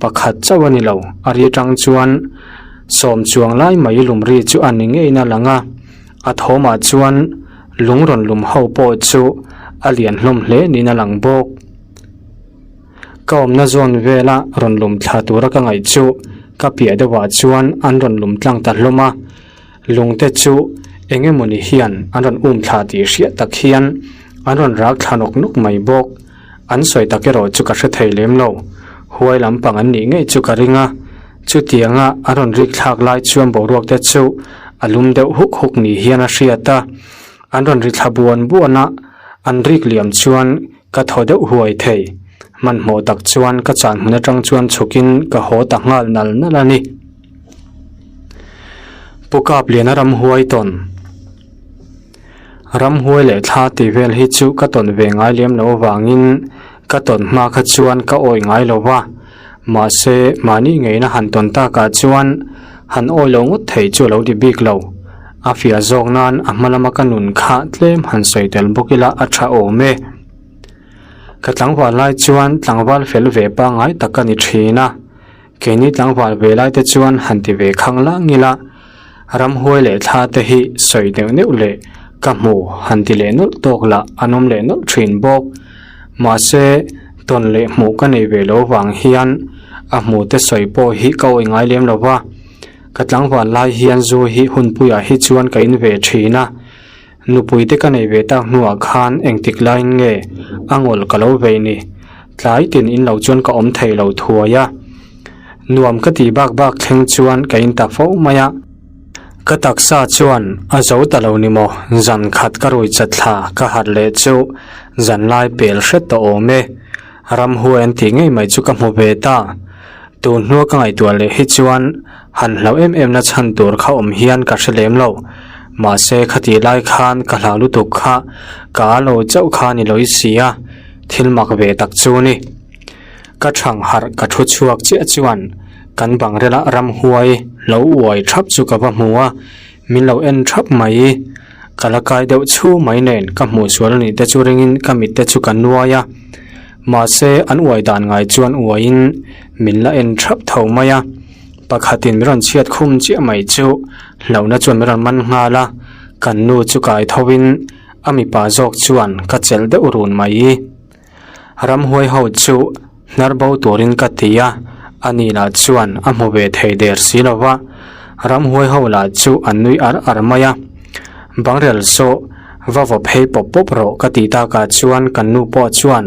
pakhat chauh a ni lo, a ri atang chuan sawm chuang lai mai lum ri chu a ni ngeiin a lang a, a thawmah chuan lung rawn lum ho pawh chu a lian hlawm hle niin a lang bawk. Ka awmna zawn vela rawn lum thla tura ka ngaih chu ka piah deuhah chuan an rawn lum tlang ta hlawm a, lungte chu eng emawni hian an rawn um thla tih hriat tak hian an rawn rak thla nawk nawk mai bawk. An sawi tak erawh chu ka hre thei lem lo, huai lampang an nih ngei chu ka ring a, chutianga a rawn rik thlak lai chuan boruak te chu a lum deuh huk huk ni hian a hriat a, an rawn ri thla buan buan a, an rik liam chuan ka thaw deuh huai thei. Hmanhmawh tak chuan ka chan hmun atang chuan chhukin ka haw ta nghal nal nal a ni. Pu Kapliana ramhuai tawn. Ramhuai leh thla tih vel hi chu ka tawn ve ngai lem loh avangin ka tawn hma kha chuan ka awi ngai lo va, mahse mahni ngeina han tawn takah chuan han awi lo ngawt thei chu a lo ti bik lo. A fiah zawk nan a hma lama ka nun kha tlem han sawi tel bawk ila a tha awm e. Ka tlangval lai chuan tlangval fel ve pangngai tak ka ni thin a. Keini tlangval ve lai te chuan han ti ve khang lang ila, ramhuai leh thla te hi sawi neuh neuh leh ka hmu han ti leh nawlh tawk lah an awm leh nawlh thin bawk. Mahse, tawn leh hmuh ka nei ve lo vang hian a hmu te sawi pawh hi ka awih ngai lem lo va. Ka tlangval lai hian zu hi hunpuiah hi chuan ka in ve thin a, Nupui te ka nei ve tak hnuah khan engtik laiin nge a ngawl ka lo vei ni? Tlai tin in lo chuan ka awm thei lo thuai a. Nuam ka ti bak bak thleng chuan ka in ta fo mai a. Ka taksa chuan a zo ta lo ni maw? Zan khat ka rui chat thla ka harh leh chu zan lai pel hret ta awm e. Ramhuai an tih ngei mai chu ka hmu ve ta. Tun hnua ka ngaihtuah leh hi chuan han hlauh em em na chhan tur kha awm hian ka hre lem lo. Mahse khatih lai khan ka hlau lutuk kha ka a lo chauh kha ni lawih si a, thil mak ve tak chu ni. Ka thang harh ka thu chhuak chiah chuan kan bangrela ramhuai lo uai thap chu ka va hmu a, min lo en thap mai. Ka la kai deuh chhu mai nen ka hmuh sual anih te chu ringin ka mit te chu ka nuai a, mahse an uai dan ngai chuan uaiin min la en thap tho mai a. Pakhatin min rawn chhiat khum chiah mai chu hlauhna chuan min rawn man nghal a, kan nu chu kai thovin a mipa zawk chuan ka chelh deuh run mai. Ramhuai ho chu hnar bo turin ka ti a, ani lah chuan a hmu ve thei der si lo va, ramhuai ho lah chu an nui ar ar mai a. Bangrel saw va vaw phei pawp pawp rawh ka tih takah chuan kan nu pawh chuan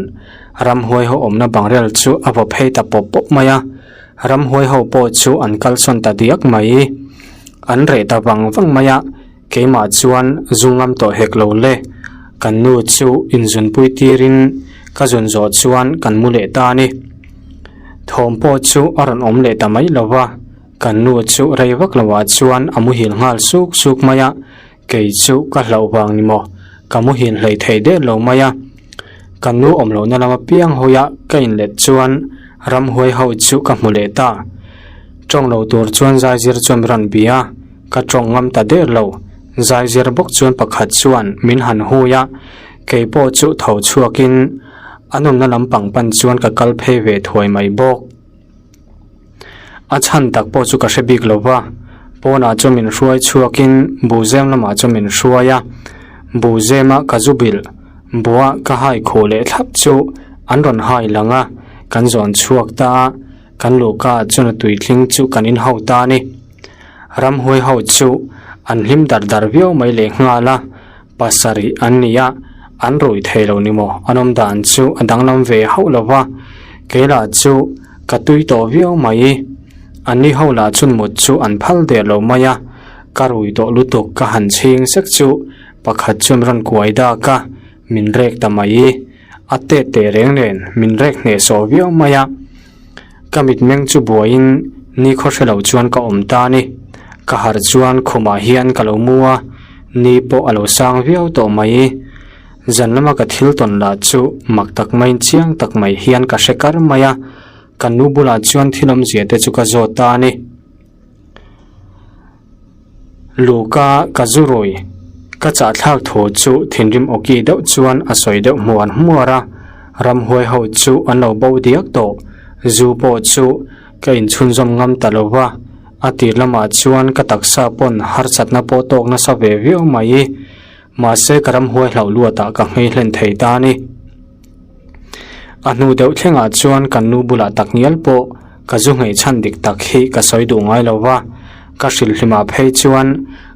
ramhuai ho awmna bangrel chu a vaw phei ta pawp pawp mai a. Ramhuai ho pawh chu an kalsawn ta diak mai. An reh ta vang vang mai a, keimah chuan zu ngam tawh hek lo le. Kan nu chu inzunpui tirin ka zun zawh chuan kan mu leh ta a ni. Thawm pawh chu a rawn awm leh ta mai lo va, kan nu chu rei vak loah chuan a muhil nghal suk suk mai a, Kei chu ka hlauh vang ni maw? Ka muhil hlei thei der lo mai a. Ka nu awm lohna lama piang hawia ka inlet chuan ramhuai ho chu ka hmu leh ta. Tawng lo tur chuan zaizir chuan min rawn bia a, ka tawng ngam ta der lo. Zaizir bawk chuan pakhat chuan min han hui a, kei pawh chu tho chhuakin a nawmna lampang pan chuan ka kal phei ve thuai mai bawk. A chhan tak pawh chu ka hre bik lo va, pawnah chuan min hruai chhuakin buhzem lamah chuan min hruai a, buhzema ka zu bilh buah ka hai khuh leh thlap chu an rawn hai lang a, kan zawn chhuak ta a, kan luhka ah chuan a tuitling chu kan inhau ta a ni. Ramhuai ho chu an hlim dar dar viau mai leh nghal a, pasarih an ni a, an rui thei lo ni maw? An awm dan chu a danglam ve hauh lo va, kei lah chu ka tui tawh viau mai. Anni ho lah chun mut chu an phal der lo mai a, ka rui tawh lutuk ka han chhing sek chu pakhat chuan rawn kuai dak a, min rek ta mai. A tet teh reng nen min rek hnehsawh viau mai a. Ka mitmeng chu buaiin ni khaw hre lo chuan ka awm ta a ni. Ka harh chuan khumah hian ka lo mu a, ni pawh a lo sang viau tawh mai. Zan lama ka thil tawn lah chu mak tak maiin chiang tak mai hian ka hre kar mai a, ka nu bulah chuan thil awmzia te chu ka zawt ta a ni. Luka ka zu rui, ka chahthlak thu chu thinrim awki deuh chuan a sawi deuh hmuar hmuar a, ramhuai ho chu an lo bo diak tawh, zu pawh chu ka inchhunzawm ngam ta lo va, a tir lamah chuan ka taksa pawn harsatna pawh tawk nasa ve viau mai, mahse ka ramhuai hlauh luatah ka nghei hlen thei ta a ni. A hnu deuh thlengah chuan kan nu bulah tak ngial pawh ka zu ngei chhan dik tak hi ka sawi duh ngai lo va, ka hrilhlimah phei chuan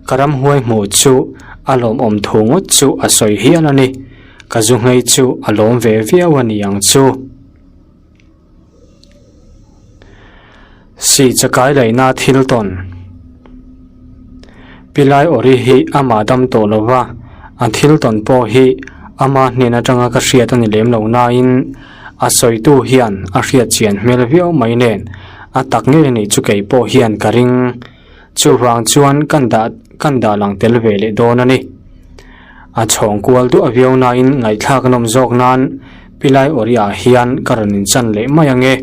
ka ramhuai hmuh chu a lawmawm thu ngawt chu a sawi hial a ni, ka zu ngei chu a lawm ve viau a ni ang chu. Si chakai laihna thil tawn. Pilai Ori hi amah dam tawh lo va, a thil tawn pawh hi ama hnen atanga ka hriat a ni lem lo nain a sawitu hian a hriat chian hmel viau mai nen a tak ngei a nih chu kei pawh hian ka ring. Chuvang chuan kan dah kan dah lang tel ve leh dawn a ni. A chhawng kual duah viau nain ngaihthlak a nawm zawk nan Pilai Ori-ah hian ka rawn inchan leh mai ange.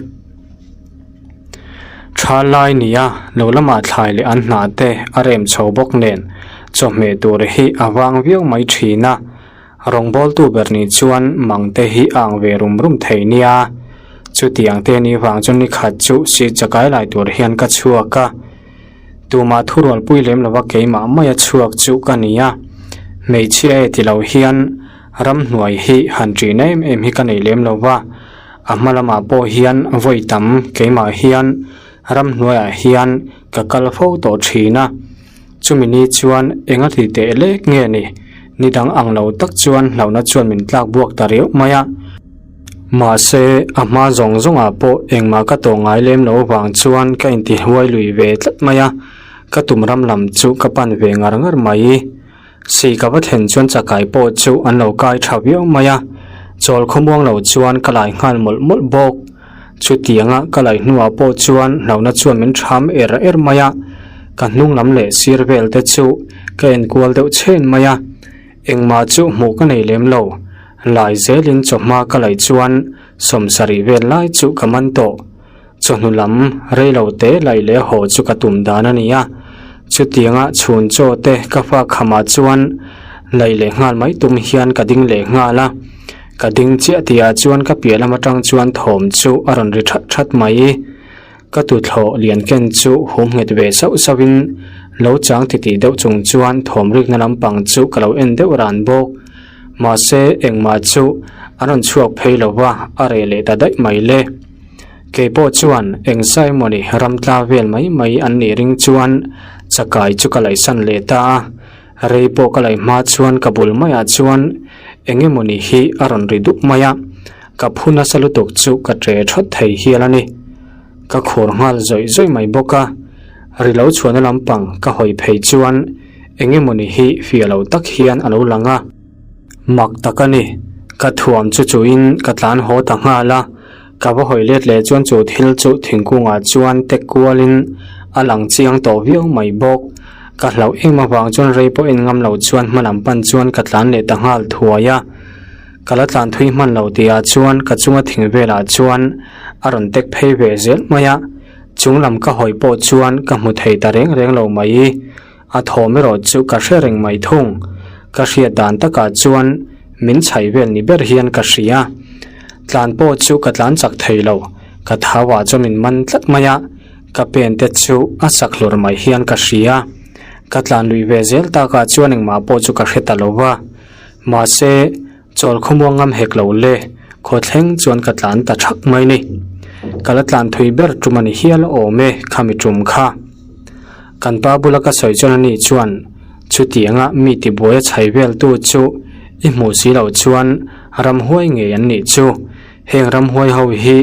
Tha lai nia lo lamah thlai leh an hna te a rem chho bawk nen chawhmeh tur hi a vang viau mai thin a, rawngbawltu ber nih chuan mang te hi a ang ve rum rum thei nia. Chutiang te nih vang chuan ni khat chu seat chakai lai tur hian ka chhuak a. Tumah thurualpui lem lova keimah maia chhuak chu ka ni a, hmeichhia e ti lo hian ramhnuai hi han ṭin em em hi ka nei lem lo va, a hma lamah pawh hian vawi tam keimah hian ramhnuaiah hian ka kal fo tawh ṭhin a, chumi ni chuan enga ti teh lek nge ni, ni dang ang lo tak chuan hlauhna chuan min tlak buak ta riauh mai a. Mahse, a hma zawng zawngah pawh engmah ka tawh ngai lem loh avang chuan ka intihuai lui ve tlat mai a, ka tum ram lam chu ka pan ve ngar ngar mai. Si ka va thlen chuan chakai pawh chu an lo kai tha viau mai a, chawl khawmuang lo chuan ka lai nghal mawlh mawlh bawk. Chutianga ka lai hnuah pawh chuan hlauhna chuan min tham er er mai a. Ka hnung lam leh sir vel te chu ka enkual deuh chhen mai a, engmah chu hmuh ka nei lem lo. Lai zelin chawhma ka laih chuan sawmsarih vel lai chu ka man tawh. Chawhnu lam rei lo te laih leh haw chu ka tum dan a ni a, chutianga chhun chaw te ka fa khamah chuan laih leh nghal mai tum hian ka ding leh nghal a. Ka ding chiah tihah chuan ka piah lam atang chuan thawm chu a rawn ri that that mai. Ka tuthlawh lian ken chu hum nghet ve sauh sauhin lo chang titih deuh chung chuan thawm rikna lampang chu ka lo en deuh ran bawk. Mahse engmah chu an rawn chhuak phei lo va, a reh leh ta daih mai le. Kei pawh chuan eng sa emawni ram tla vel mai mai an nih ring chuan chakai chu ka laihsan leh ta a. Rei pawh ka laih hma chuan ka bul maiah chuan eng emawni hi a rawn ri dup mai a, ka phu nasa lutuk chu ka ṭe ṭhawt thei hial a ni. Ka khur nghal zawih zawih mai bawk a, ri lo chhuahna lampang ka hawi phei chuan eng emawni hi fiah lo tak hian a lo lang a. Mak tak a ni, ka thuam chu chuhin ka tlan haw ta nghal a, ka va hawi let leh chuan chu thil chu thingkungah chuan tek kualin a lang chiang tawh viau mai bawk. Ka hlauh em avang chuan rei pawh en ngam lo chuan hma lam pan chuan ka tlan leh ta nghal thuai a. Ka la tlan thui hman lo tihah chuan ka chunga thing velah chuan a rawn tek phei ve zel mai a, chung lam ka hawi pawh chuan ka hmu thei ta reng reng lo mai. A thawm erawh chu ka hre reng mai thung. Ka hriat dan takah chuan min chhaih vel ni ber hian ka hria. Tlan pawh chu ka tlan chak thei lo, ka thau ah chuan min man tlat mai a, ka pen te chu a sak hlur mai hian ka hria. Ka tlan lui ve zel takah chuan engmah pawh chu ka hre ta lo va. Mahse, chawl khawmuang ngam hek lo le, khaw thleng chuan ka tlan ta thak mai ni. Ka la tlan thui ber tum a ni hial awm e khami tum kha. Kan pa bula ka sawi chuan ani chuan chutianga mi tibuai a chhai vel tu chu i hmuh si loh chuan ramhuai ngei an nih chu. Heng ramhuai ho hi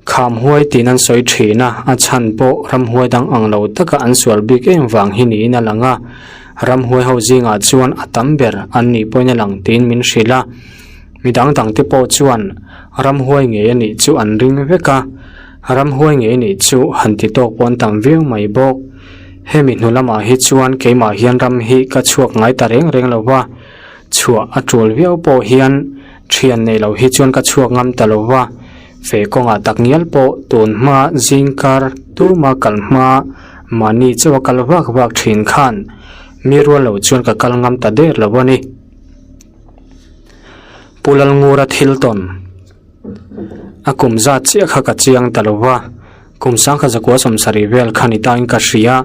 Khamhuai tiin an sawi thin a, a chhan pawh ramhuai dang ang lo taka an sual bik em vang hi niin a lang a, ramhuai ho zingah chuan a tam ber an nih pawhin a lang tiin min hrilh a, mi dang dang te pawh chuan ramhuai ngei a nih chu an ring vek a, ramhuai ngei a nih chu han ti tawk pawh an tam viau mai bawk. Hemi hnu lamah hi chuan keimah hian ram hi ka chhuak ngai ta reng reng lo va, chhuah a tul viau pawh hian thian nei lo hi chuan ka chhuak ngam ta lo va, Fe kawngah tak ngial pawh tun hma zingkar tuma kal hma mahni chauha kal vak vak thin khan mi rual lo chuan ka kal ngam ta der lo a ni. Pu Lalngura thil tawn a kum zat chiah kha ka chiang ta lo va, kum sangkhat zakua sawmsarih vel kha ni tain ka hria,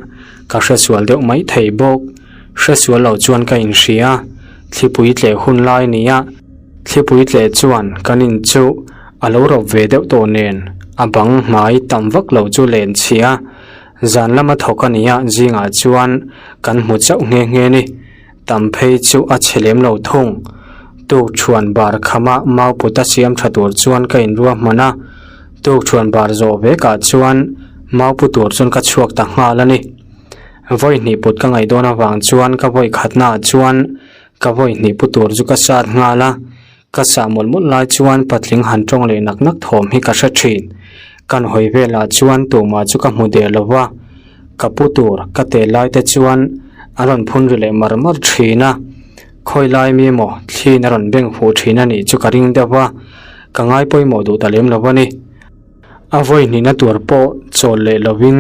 ka hresual deuh mai thei bawk. Hresual lo chuan ka inhria, thlipui tleh hun lai nia. Thlipui tleh chuan kan in chu a lo rawp ve deuh tawh nen a bang hmai tam vak lo chu len chhia. Zan lama thawk a nia zingah chuan kan hmu chauh nghe nghe ni. Tam phei chu a chhe lem lo thung. Tuk thuan bar khama mau put a siam tha tur chuan ka inrua hman a. Tuk thuan bar zawh vekah chuan mau pu tur chuan ka chhuak ta nghal a ni. Vawi hnih put ka ngaih dawn avang chuan ka vawi khatnaah chuan Ka vawi hnih pu tur chu ka sat nghal a, ka sah mawlh mawlh lai chuan patling han tawng leh nak nak thawm hi ka hre thin. Kan hawi velah chuan tumah chu ka hmu der lo va, ka pu tur ka tel lai te chuan a rawn phun ri leh mar mar thin a, khawi lai mi emaw thliin a rawn beng fuh thin a nih chu ka ring deuh va, ka ngai pawimawh duh ta lem lo a ni. A vawi hnihna tur pawh chawl leh lovin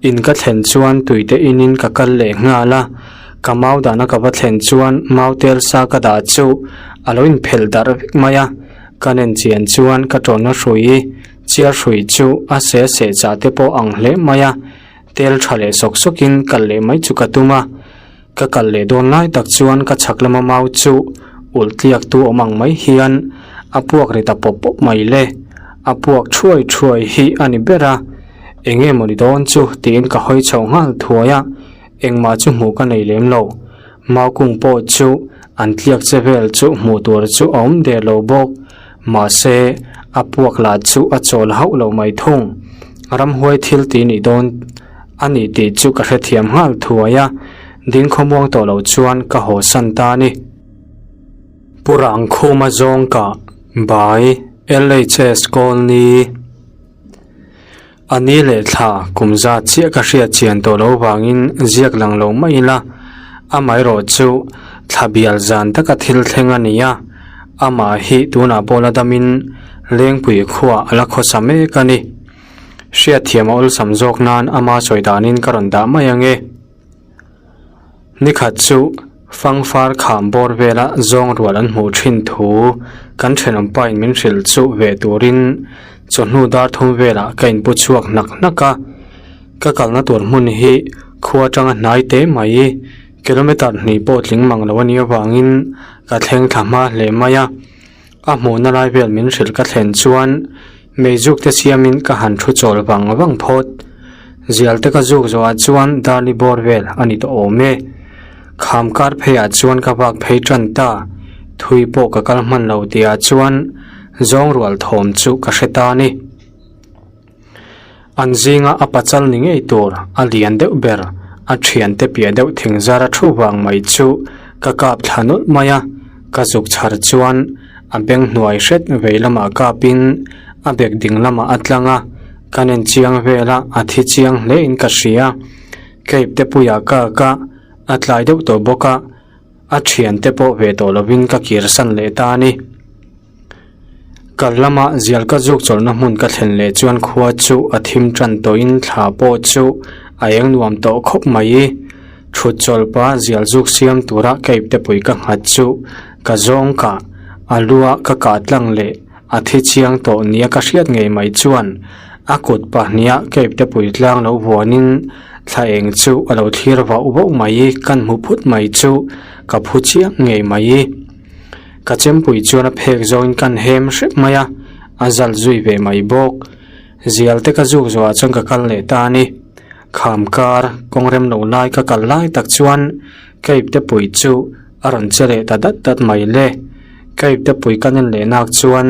in ka thlen chuan tuite inin ka kal leh nghal a, ka mau dahna ka va thlen chuan mau tel sa ka dah chu a lo inphelh darh vek mai a, ka nen chian chuan ka tawnna hrui chiar hrui chu a se seh chah te pawh ang hle mai a, tel tha leh sawk sawkin kal leh mai chu ka tum a. Ka kal leh dawn lai tak chuan ka chhak lama mau chu ulh tliak tu awm ang mai hian a puak ri ta pawp pawp mai le. A puak thuai thuai hi a ni ber a, eng nge maw ni dawn chu tiin ka hawi chho nghal thuai a, engmah chu hmuh ka nei lem lo. Mau kung pawh chu an tliak che vel chu hmuh tur chu a awm der lo bawk. Mahse, a puak lah chu a chawl hauh lo mai thung. Ramhuai thil ti nih dawn a ni tih chu ka hrethiam nghal thuai a, ding khawmuang tawh lo chuan ka haw san ta a ni. Pu Rangkhuma zawng kah by LHS Colney. A ni leh thla kum zat chiah ka hriat chian tawh lo vangin ziak lang lo mai ila, amaherawh chu thla bial zan taka thil thleng a ni a, amah hi tunah pawh la damin Lengpui khuah a la khawsa mek a ni. Hriatthiam a awlsam zawk nan ama sawi danin ka rawn dah mai ange. Nikhat chu fangfar kham bawr vela zawng rual an hmuh thin thu kan thenawm pain min hrilh chu ve turin chawhnu dar thum velah ka inpu chhuak hnak hnak a. Ka kalna tur hmun hi khua atanga hnai te mai kilometer hnih pawh tling mang lo a nih avangin ka thleng thla hma hle mai a. A hmuhna lai vel min hrilh ka thlen chuan meizuk te siamin ka han thu chawl vang vang phawt. Zial te ka zuk zawhah chuan Darli bawr vel a ni tawh awm e. Kham kar pheiah chuan ka vak phei tan ta, thui pawh ka kal hman lo tihah chuan zawng rual thawm chu ka hre ta a ni. An zinga a pachal ni ngei tur a lian deuh ber, a thiante piah deuh thing zara thu vang mai chu ka kap thla nawlh mai a, ka zuk chhar chuan a beng hnuai hret vei lamah kapin a bek ding lamah a tlang a, ka nen chiang vel a, a thi chiang hle in ka hria. Cape te puiah ka ak a, a tlai deuh tawh bawk a, a thiante pawh ve tawh lovin ka kir san leh ta a ni. Kal lama zial ka zuk chawlhna hmun ka thlen leh chuan khua chu a thim tan tawhin thla pawh chu a eng nuam tawh khawp mai. Thut chawlhpa zial zuk siam tura ka iptepui ka nghat chu ka zawng kah, a lua ka kah tlang leh a thi chiang tawh nia ka hriat ngei mai chuan a kut pahniha ka iptepui tlang lo vuanin thla eng chu a lo thlir vauh vauh mai. Kan hmu phut mai chu ka phu chiang ngei mai. Ka chempui chuan a phek zawngin kan hem hrep mai a, a zal zui ve mai bawk. Zial te ka zuk zawhah chuan ka kal leh ta a ni. Kham kar, kawng rem lo lai ka kal lai tak chuan ka ipte pui chu a rawn che leh ta dat dat mai le. Ka ipte pui ka nen leh nak chuan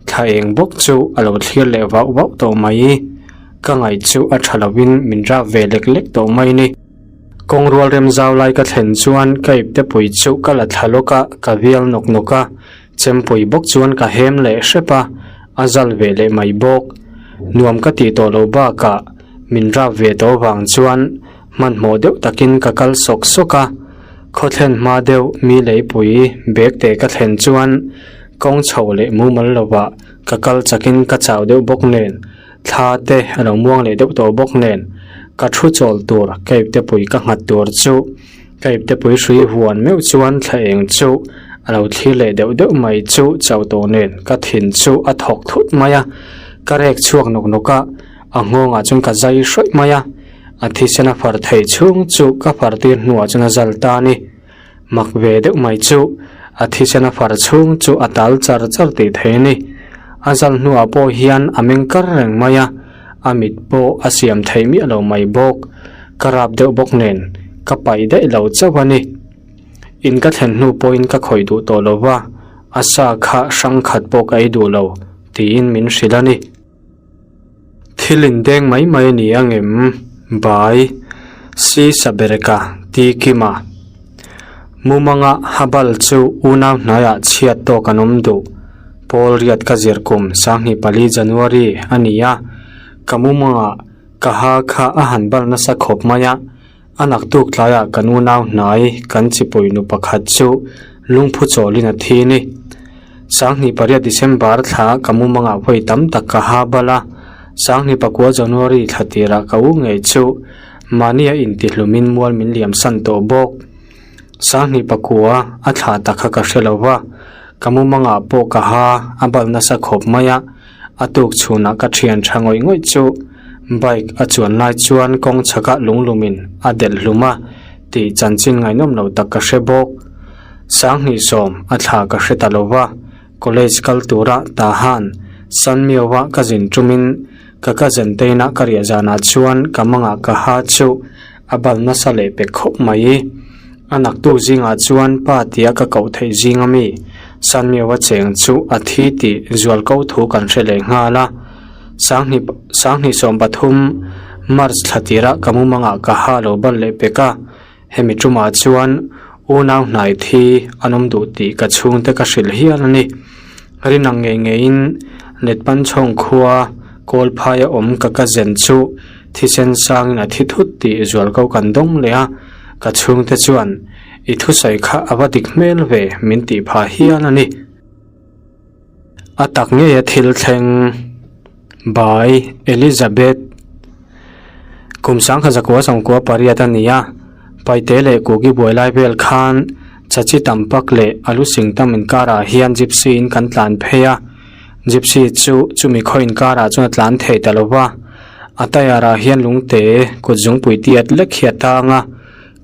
thla eng bawk chu a lo thlir leh vauh vauh tawh mai. Ka ngaih chu a tha lovin min rap ve lek lek tawh mai ni. Kawng rual rem zau lai ka thlen chuan ka iptepui chu ka la thla lawk a, ka vial nawk nawk a, chempui bawk chuan ka hem leh hrep a, a zal ve leh mai bawk. Nuam ka tih tawh lo bakah min rap ve tawh vang chuan hmanhmawh deuh takin ka kal sawk sawk a, khaw thlen hma deuh mi leipui bag te ka thlen chuan kawng chho leh mumal lovah ka kal chakin ka chau deuh bawk nen. Thla te a lo muang leh deuh tawh bawk nen, ka thu chawl tur ka iptepui ka nghat tur chu ka iptepui hrui huan meuh chuan thla eng chu a lo thlir leh deuh deuh mai chu chauh tawh nen ka thin chu a thawk thut mai a, ka rek chhuak nawk nawk a, a nghawngah chuan ka zai hrawih mai a, a thisen a far theih chhung chu ka far tir hnuah chuan a zal ta a ni. Mak ve deuh mai chu a thisen a far chhung chu a tal char char tih thei a ni. A zal hnuah pawh hian a meng kar reng mai a, a mit pawh a siam theih miah lo mai bawk. Ka rap deuh bawk nen ka paih daih lo chauh a ni. In ka thlen hnu pawhin ka khawih duh tawh lo va, a sa kha hrang khat pawh ka ei duh lo tiin min hrilh a ni. Thil indeng mai mai a ni ang em? Bai, Si Sabereka ti Kima. Mumanga Habal chu unau hnaiah chhiat tawk an awm duh. Pawl riat ka zir kum 2004 January a ni a, ka mumangah ka ha kha a han bal nasa khawp mai a, a naktuk tlaiah kan unau hnai kan chipui nu pakhat chu lungphu chawlin a thi ni. 2008 December thla ka mumangah vawi tam tak ka ha bal a, 2009 January thla tirah ka u ngei chu mahnia intihlumin mual min liam san tawh bawk. 2009 a thla tak kha ka hre lo va, ka mumangah pawh ka ha a bal nasa khawp mai a, a tuk chhunah ka thian tha ngawih ngawih chu bike a chuan lai chuan kawng chhakah lunglumin a delh hlum a tih chanchin ngaihnawm lo tak ka hre bawk. 2010 a thla ka hre ta lo va, college kal tura Tahan, Sanmio-a ka zin tumin ka cousin teina ka riah zanah chuan ka mangah ka ha chu a bal nasa leh pek khawp mai. A naktuk zingah chuan pa tia ka koh theih zing ami Sanmio-a cheng chu a thi tih zual ko thu kan hre leh nghal a. 2023 March thla tirah ka mumangah ka ha lo bal leh pek a. Hemi tumah chuan unau hnai thi an awm duh tih ka chhungte ka hrilh hial a ni. Rinang ngei ngeiin Letpanchhawng khua Kawlphaia awm ka cousin chu thisen sangin a thi thut tih zualko kan dawng leh a, ka chhungte chuan i thusawi kha a va dik hmel ve min tih phah hial a ni. A tak ngei a thil thleng by Elizabeth kum sangkhat zakua sawmkua pariat a ni a, Paite leh Kuki buai lai vel khan Chachi tam pak leh Alu sing tam inkarah hian Gypsy in kan tlan phei a, Gypsy chu chumi khaw inkarah chuan a tlan thei ta lo va, a tyre ah hian lungte kut zungpui tiat lek hi a tang a.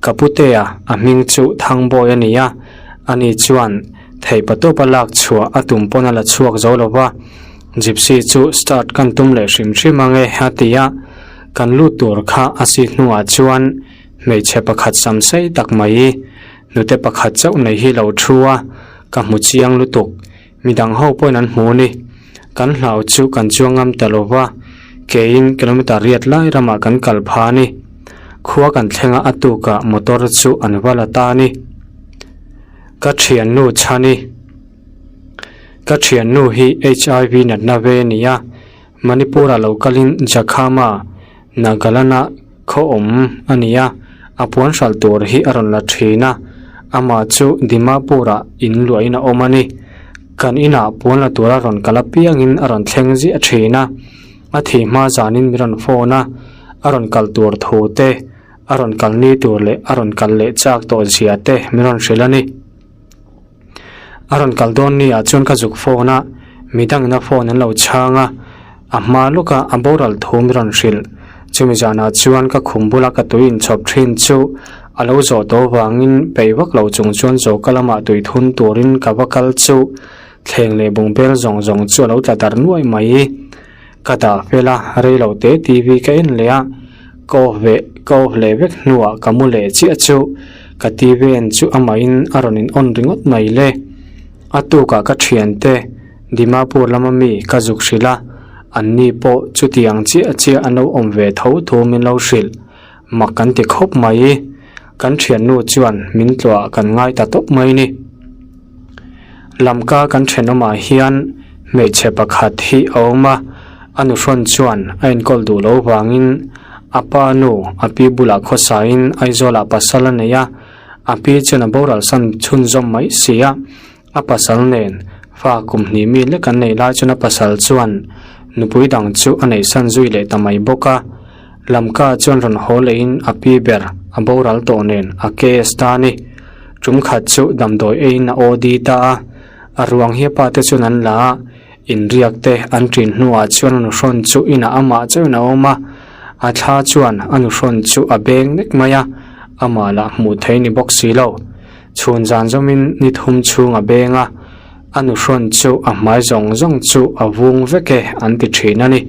Ka putea a hming chu Thangbawi a ni a, ani chuan theihpa tawpa lak chhuah a tum pawn a la chhuak zo lo va, Gypsy chu start kan tum leh hrim hrim ang e a ti a, kan lut tur kha a seat hnuah chuan hmeichhe pakhat sam sei tak mai hnute pakhat chauh nei hi lo thu a, ka hmu chiang lutuk, midang ho pawhin an hmu a ni, kan hlau chu kan chuang ngam ta lo va, keiin kilometer riat lai ramah kan kal pha a ni. Khua kan thleng a a tukah motor chu an va la ta a ni. Ka thiannu chhani Ka thiannu hi HIV natna ve a ni a, Manipur-ah lo kalin Jakhama, Nagaland-a khaw awm a ni a, a puan hralh tur hi a rawn la thin a, amah chu Dimapur-ah in luahin a awm a ni. Kan inah puan la tura rawn kal apiangin a rawn thleng ziah thin a. A thih hma zanin min rawn phone a, a rawn kal tur thu te, a rawn kal ni tur leh a rawn kal leh chak tawh zia te min rawn hrilh a ni. A rawn kal dawn ni ah chuan ka zuk phone a, midangin a phone an lo chhang a, a hma lawka a boral thu min rawn hrilh. Chumi zanah chuan ka khum bula ka tui inchhawp thin chu a lo zawh tawh vangin peih vak lo chung chuan zawka lamah tui thun turin ka va kal chu Thleng leh bungbel zawng zawng chu a lo tla darh nuai mai. Ka dah fel a, rei lo te TV ka en leh a, ka off ve ka off leh vek hnuah ka mu leh chiah chu ka TV en chu amahin a rawn in on ringawt mai le. A tukah ka thiante Dimapur lama mi ka zuk hrilh a, anni pawh chutiang chiah chiah an lo awm ve tho thu min lo hrilh. Mak kan ti khawp mai. Kan thiannu chuan min tluah kan ngai ta tawp mai ni. Lamka kan thenawmah hian hmeichhe pakhat hi a awm a, a nuhrawn chuan a enkawl duh loh vangin a pa nu a pi bulah khawsain Aizawlah pasal a nei a, a pi chuan a boral san chhunzawm mai si a, a pasal nen fa kum hnih mi lek an neih lai chuan a pasal chuan nupui dang chu a neihsan zui leh ta mai bawk a, Lamka chuan rawn haw lehin a pi ber a boral tawh nen a case ta a ni. Tum khat chu damdawi eiin a OD ta a, a ruang hi a pa te chuan an la a, inriak te an ṭin hnuah chuan a nuhrawn chu inah amah chauhin a awm a, a thla chuan a nuhrawn chu a beng nek mai a, amah lah hmuh theih ni bawk si lo. Chhun zan zawmin ni thum chhung a beng a, a nuhrawn chu a hmai zawng zawng chu a vung vek e an ti ṭhin a ni.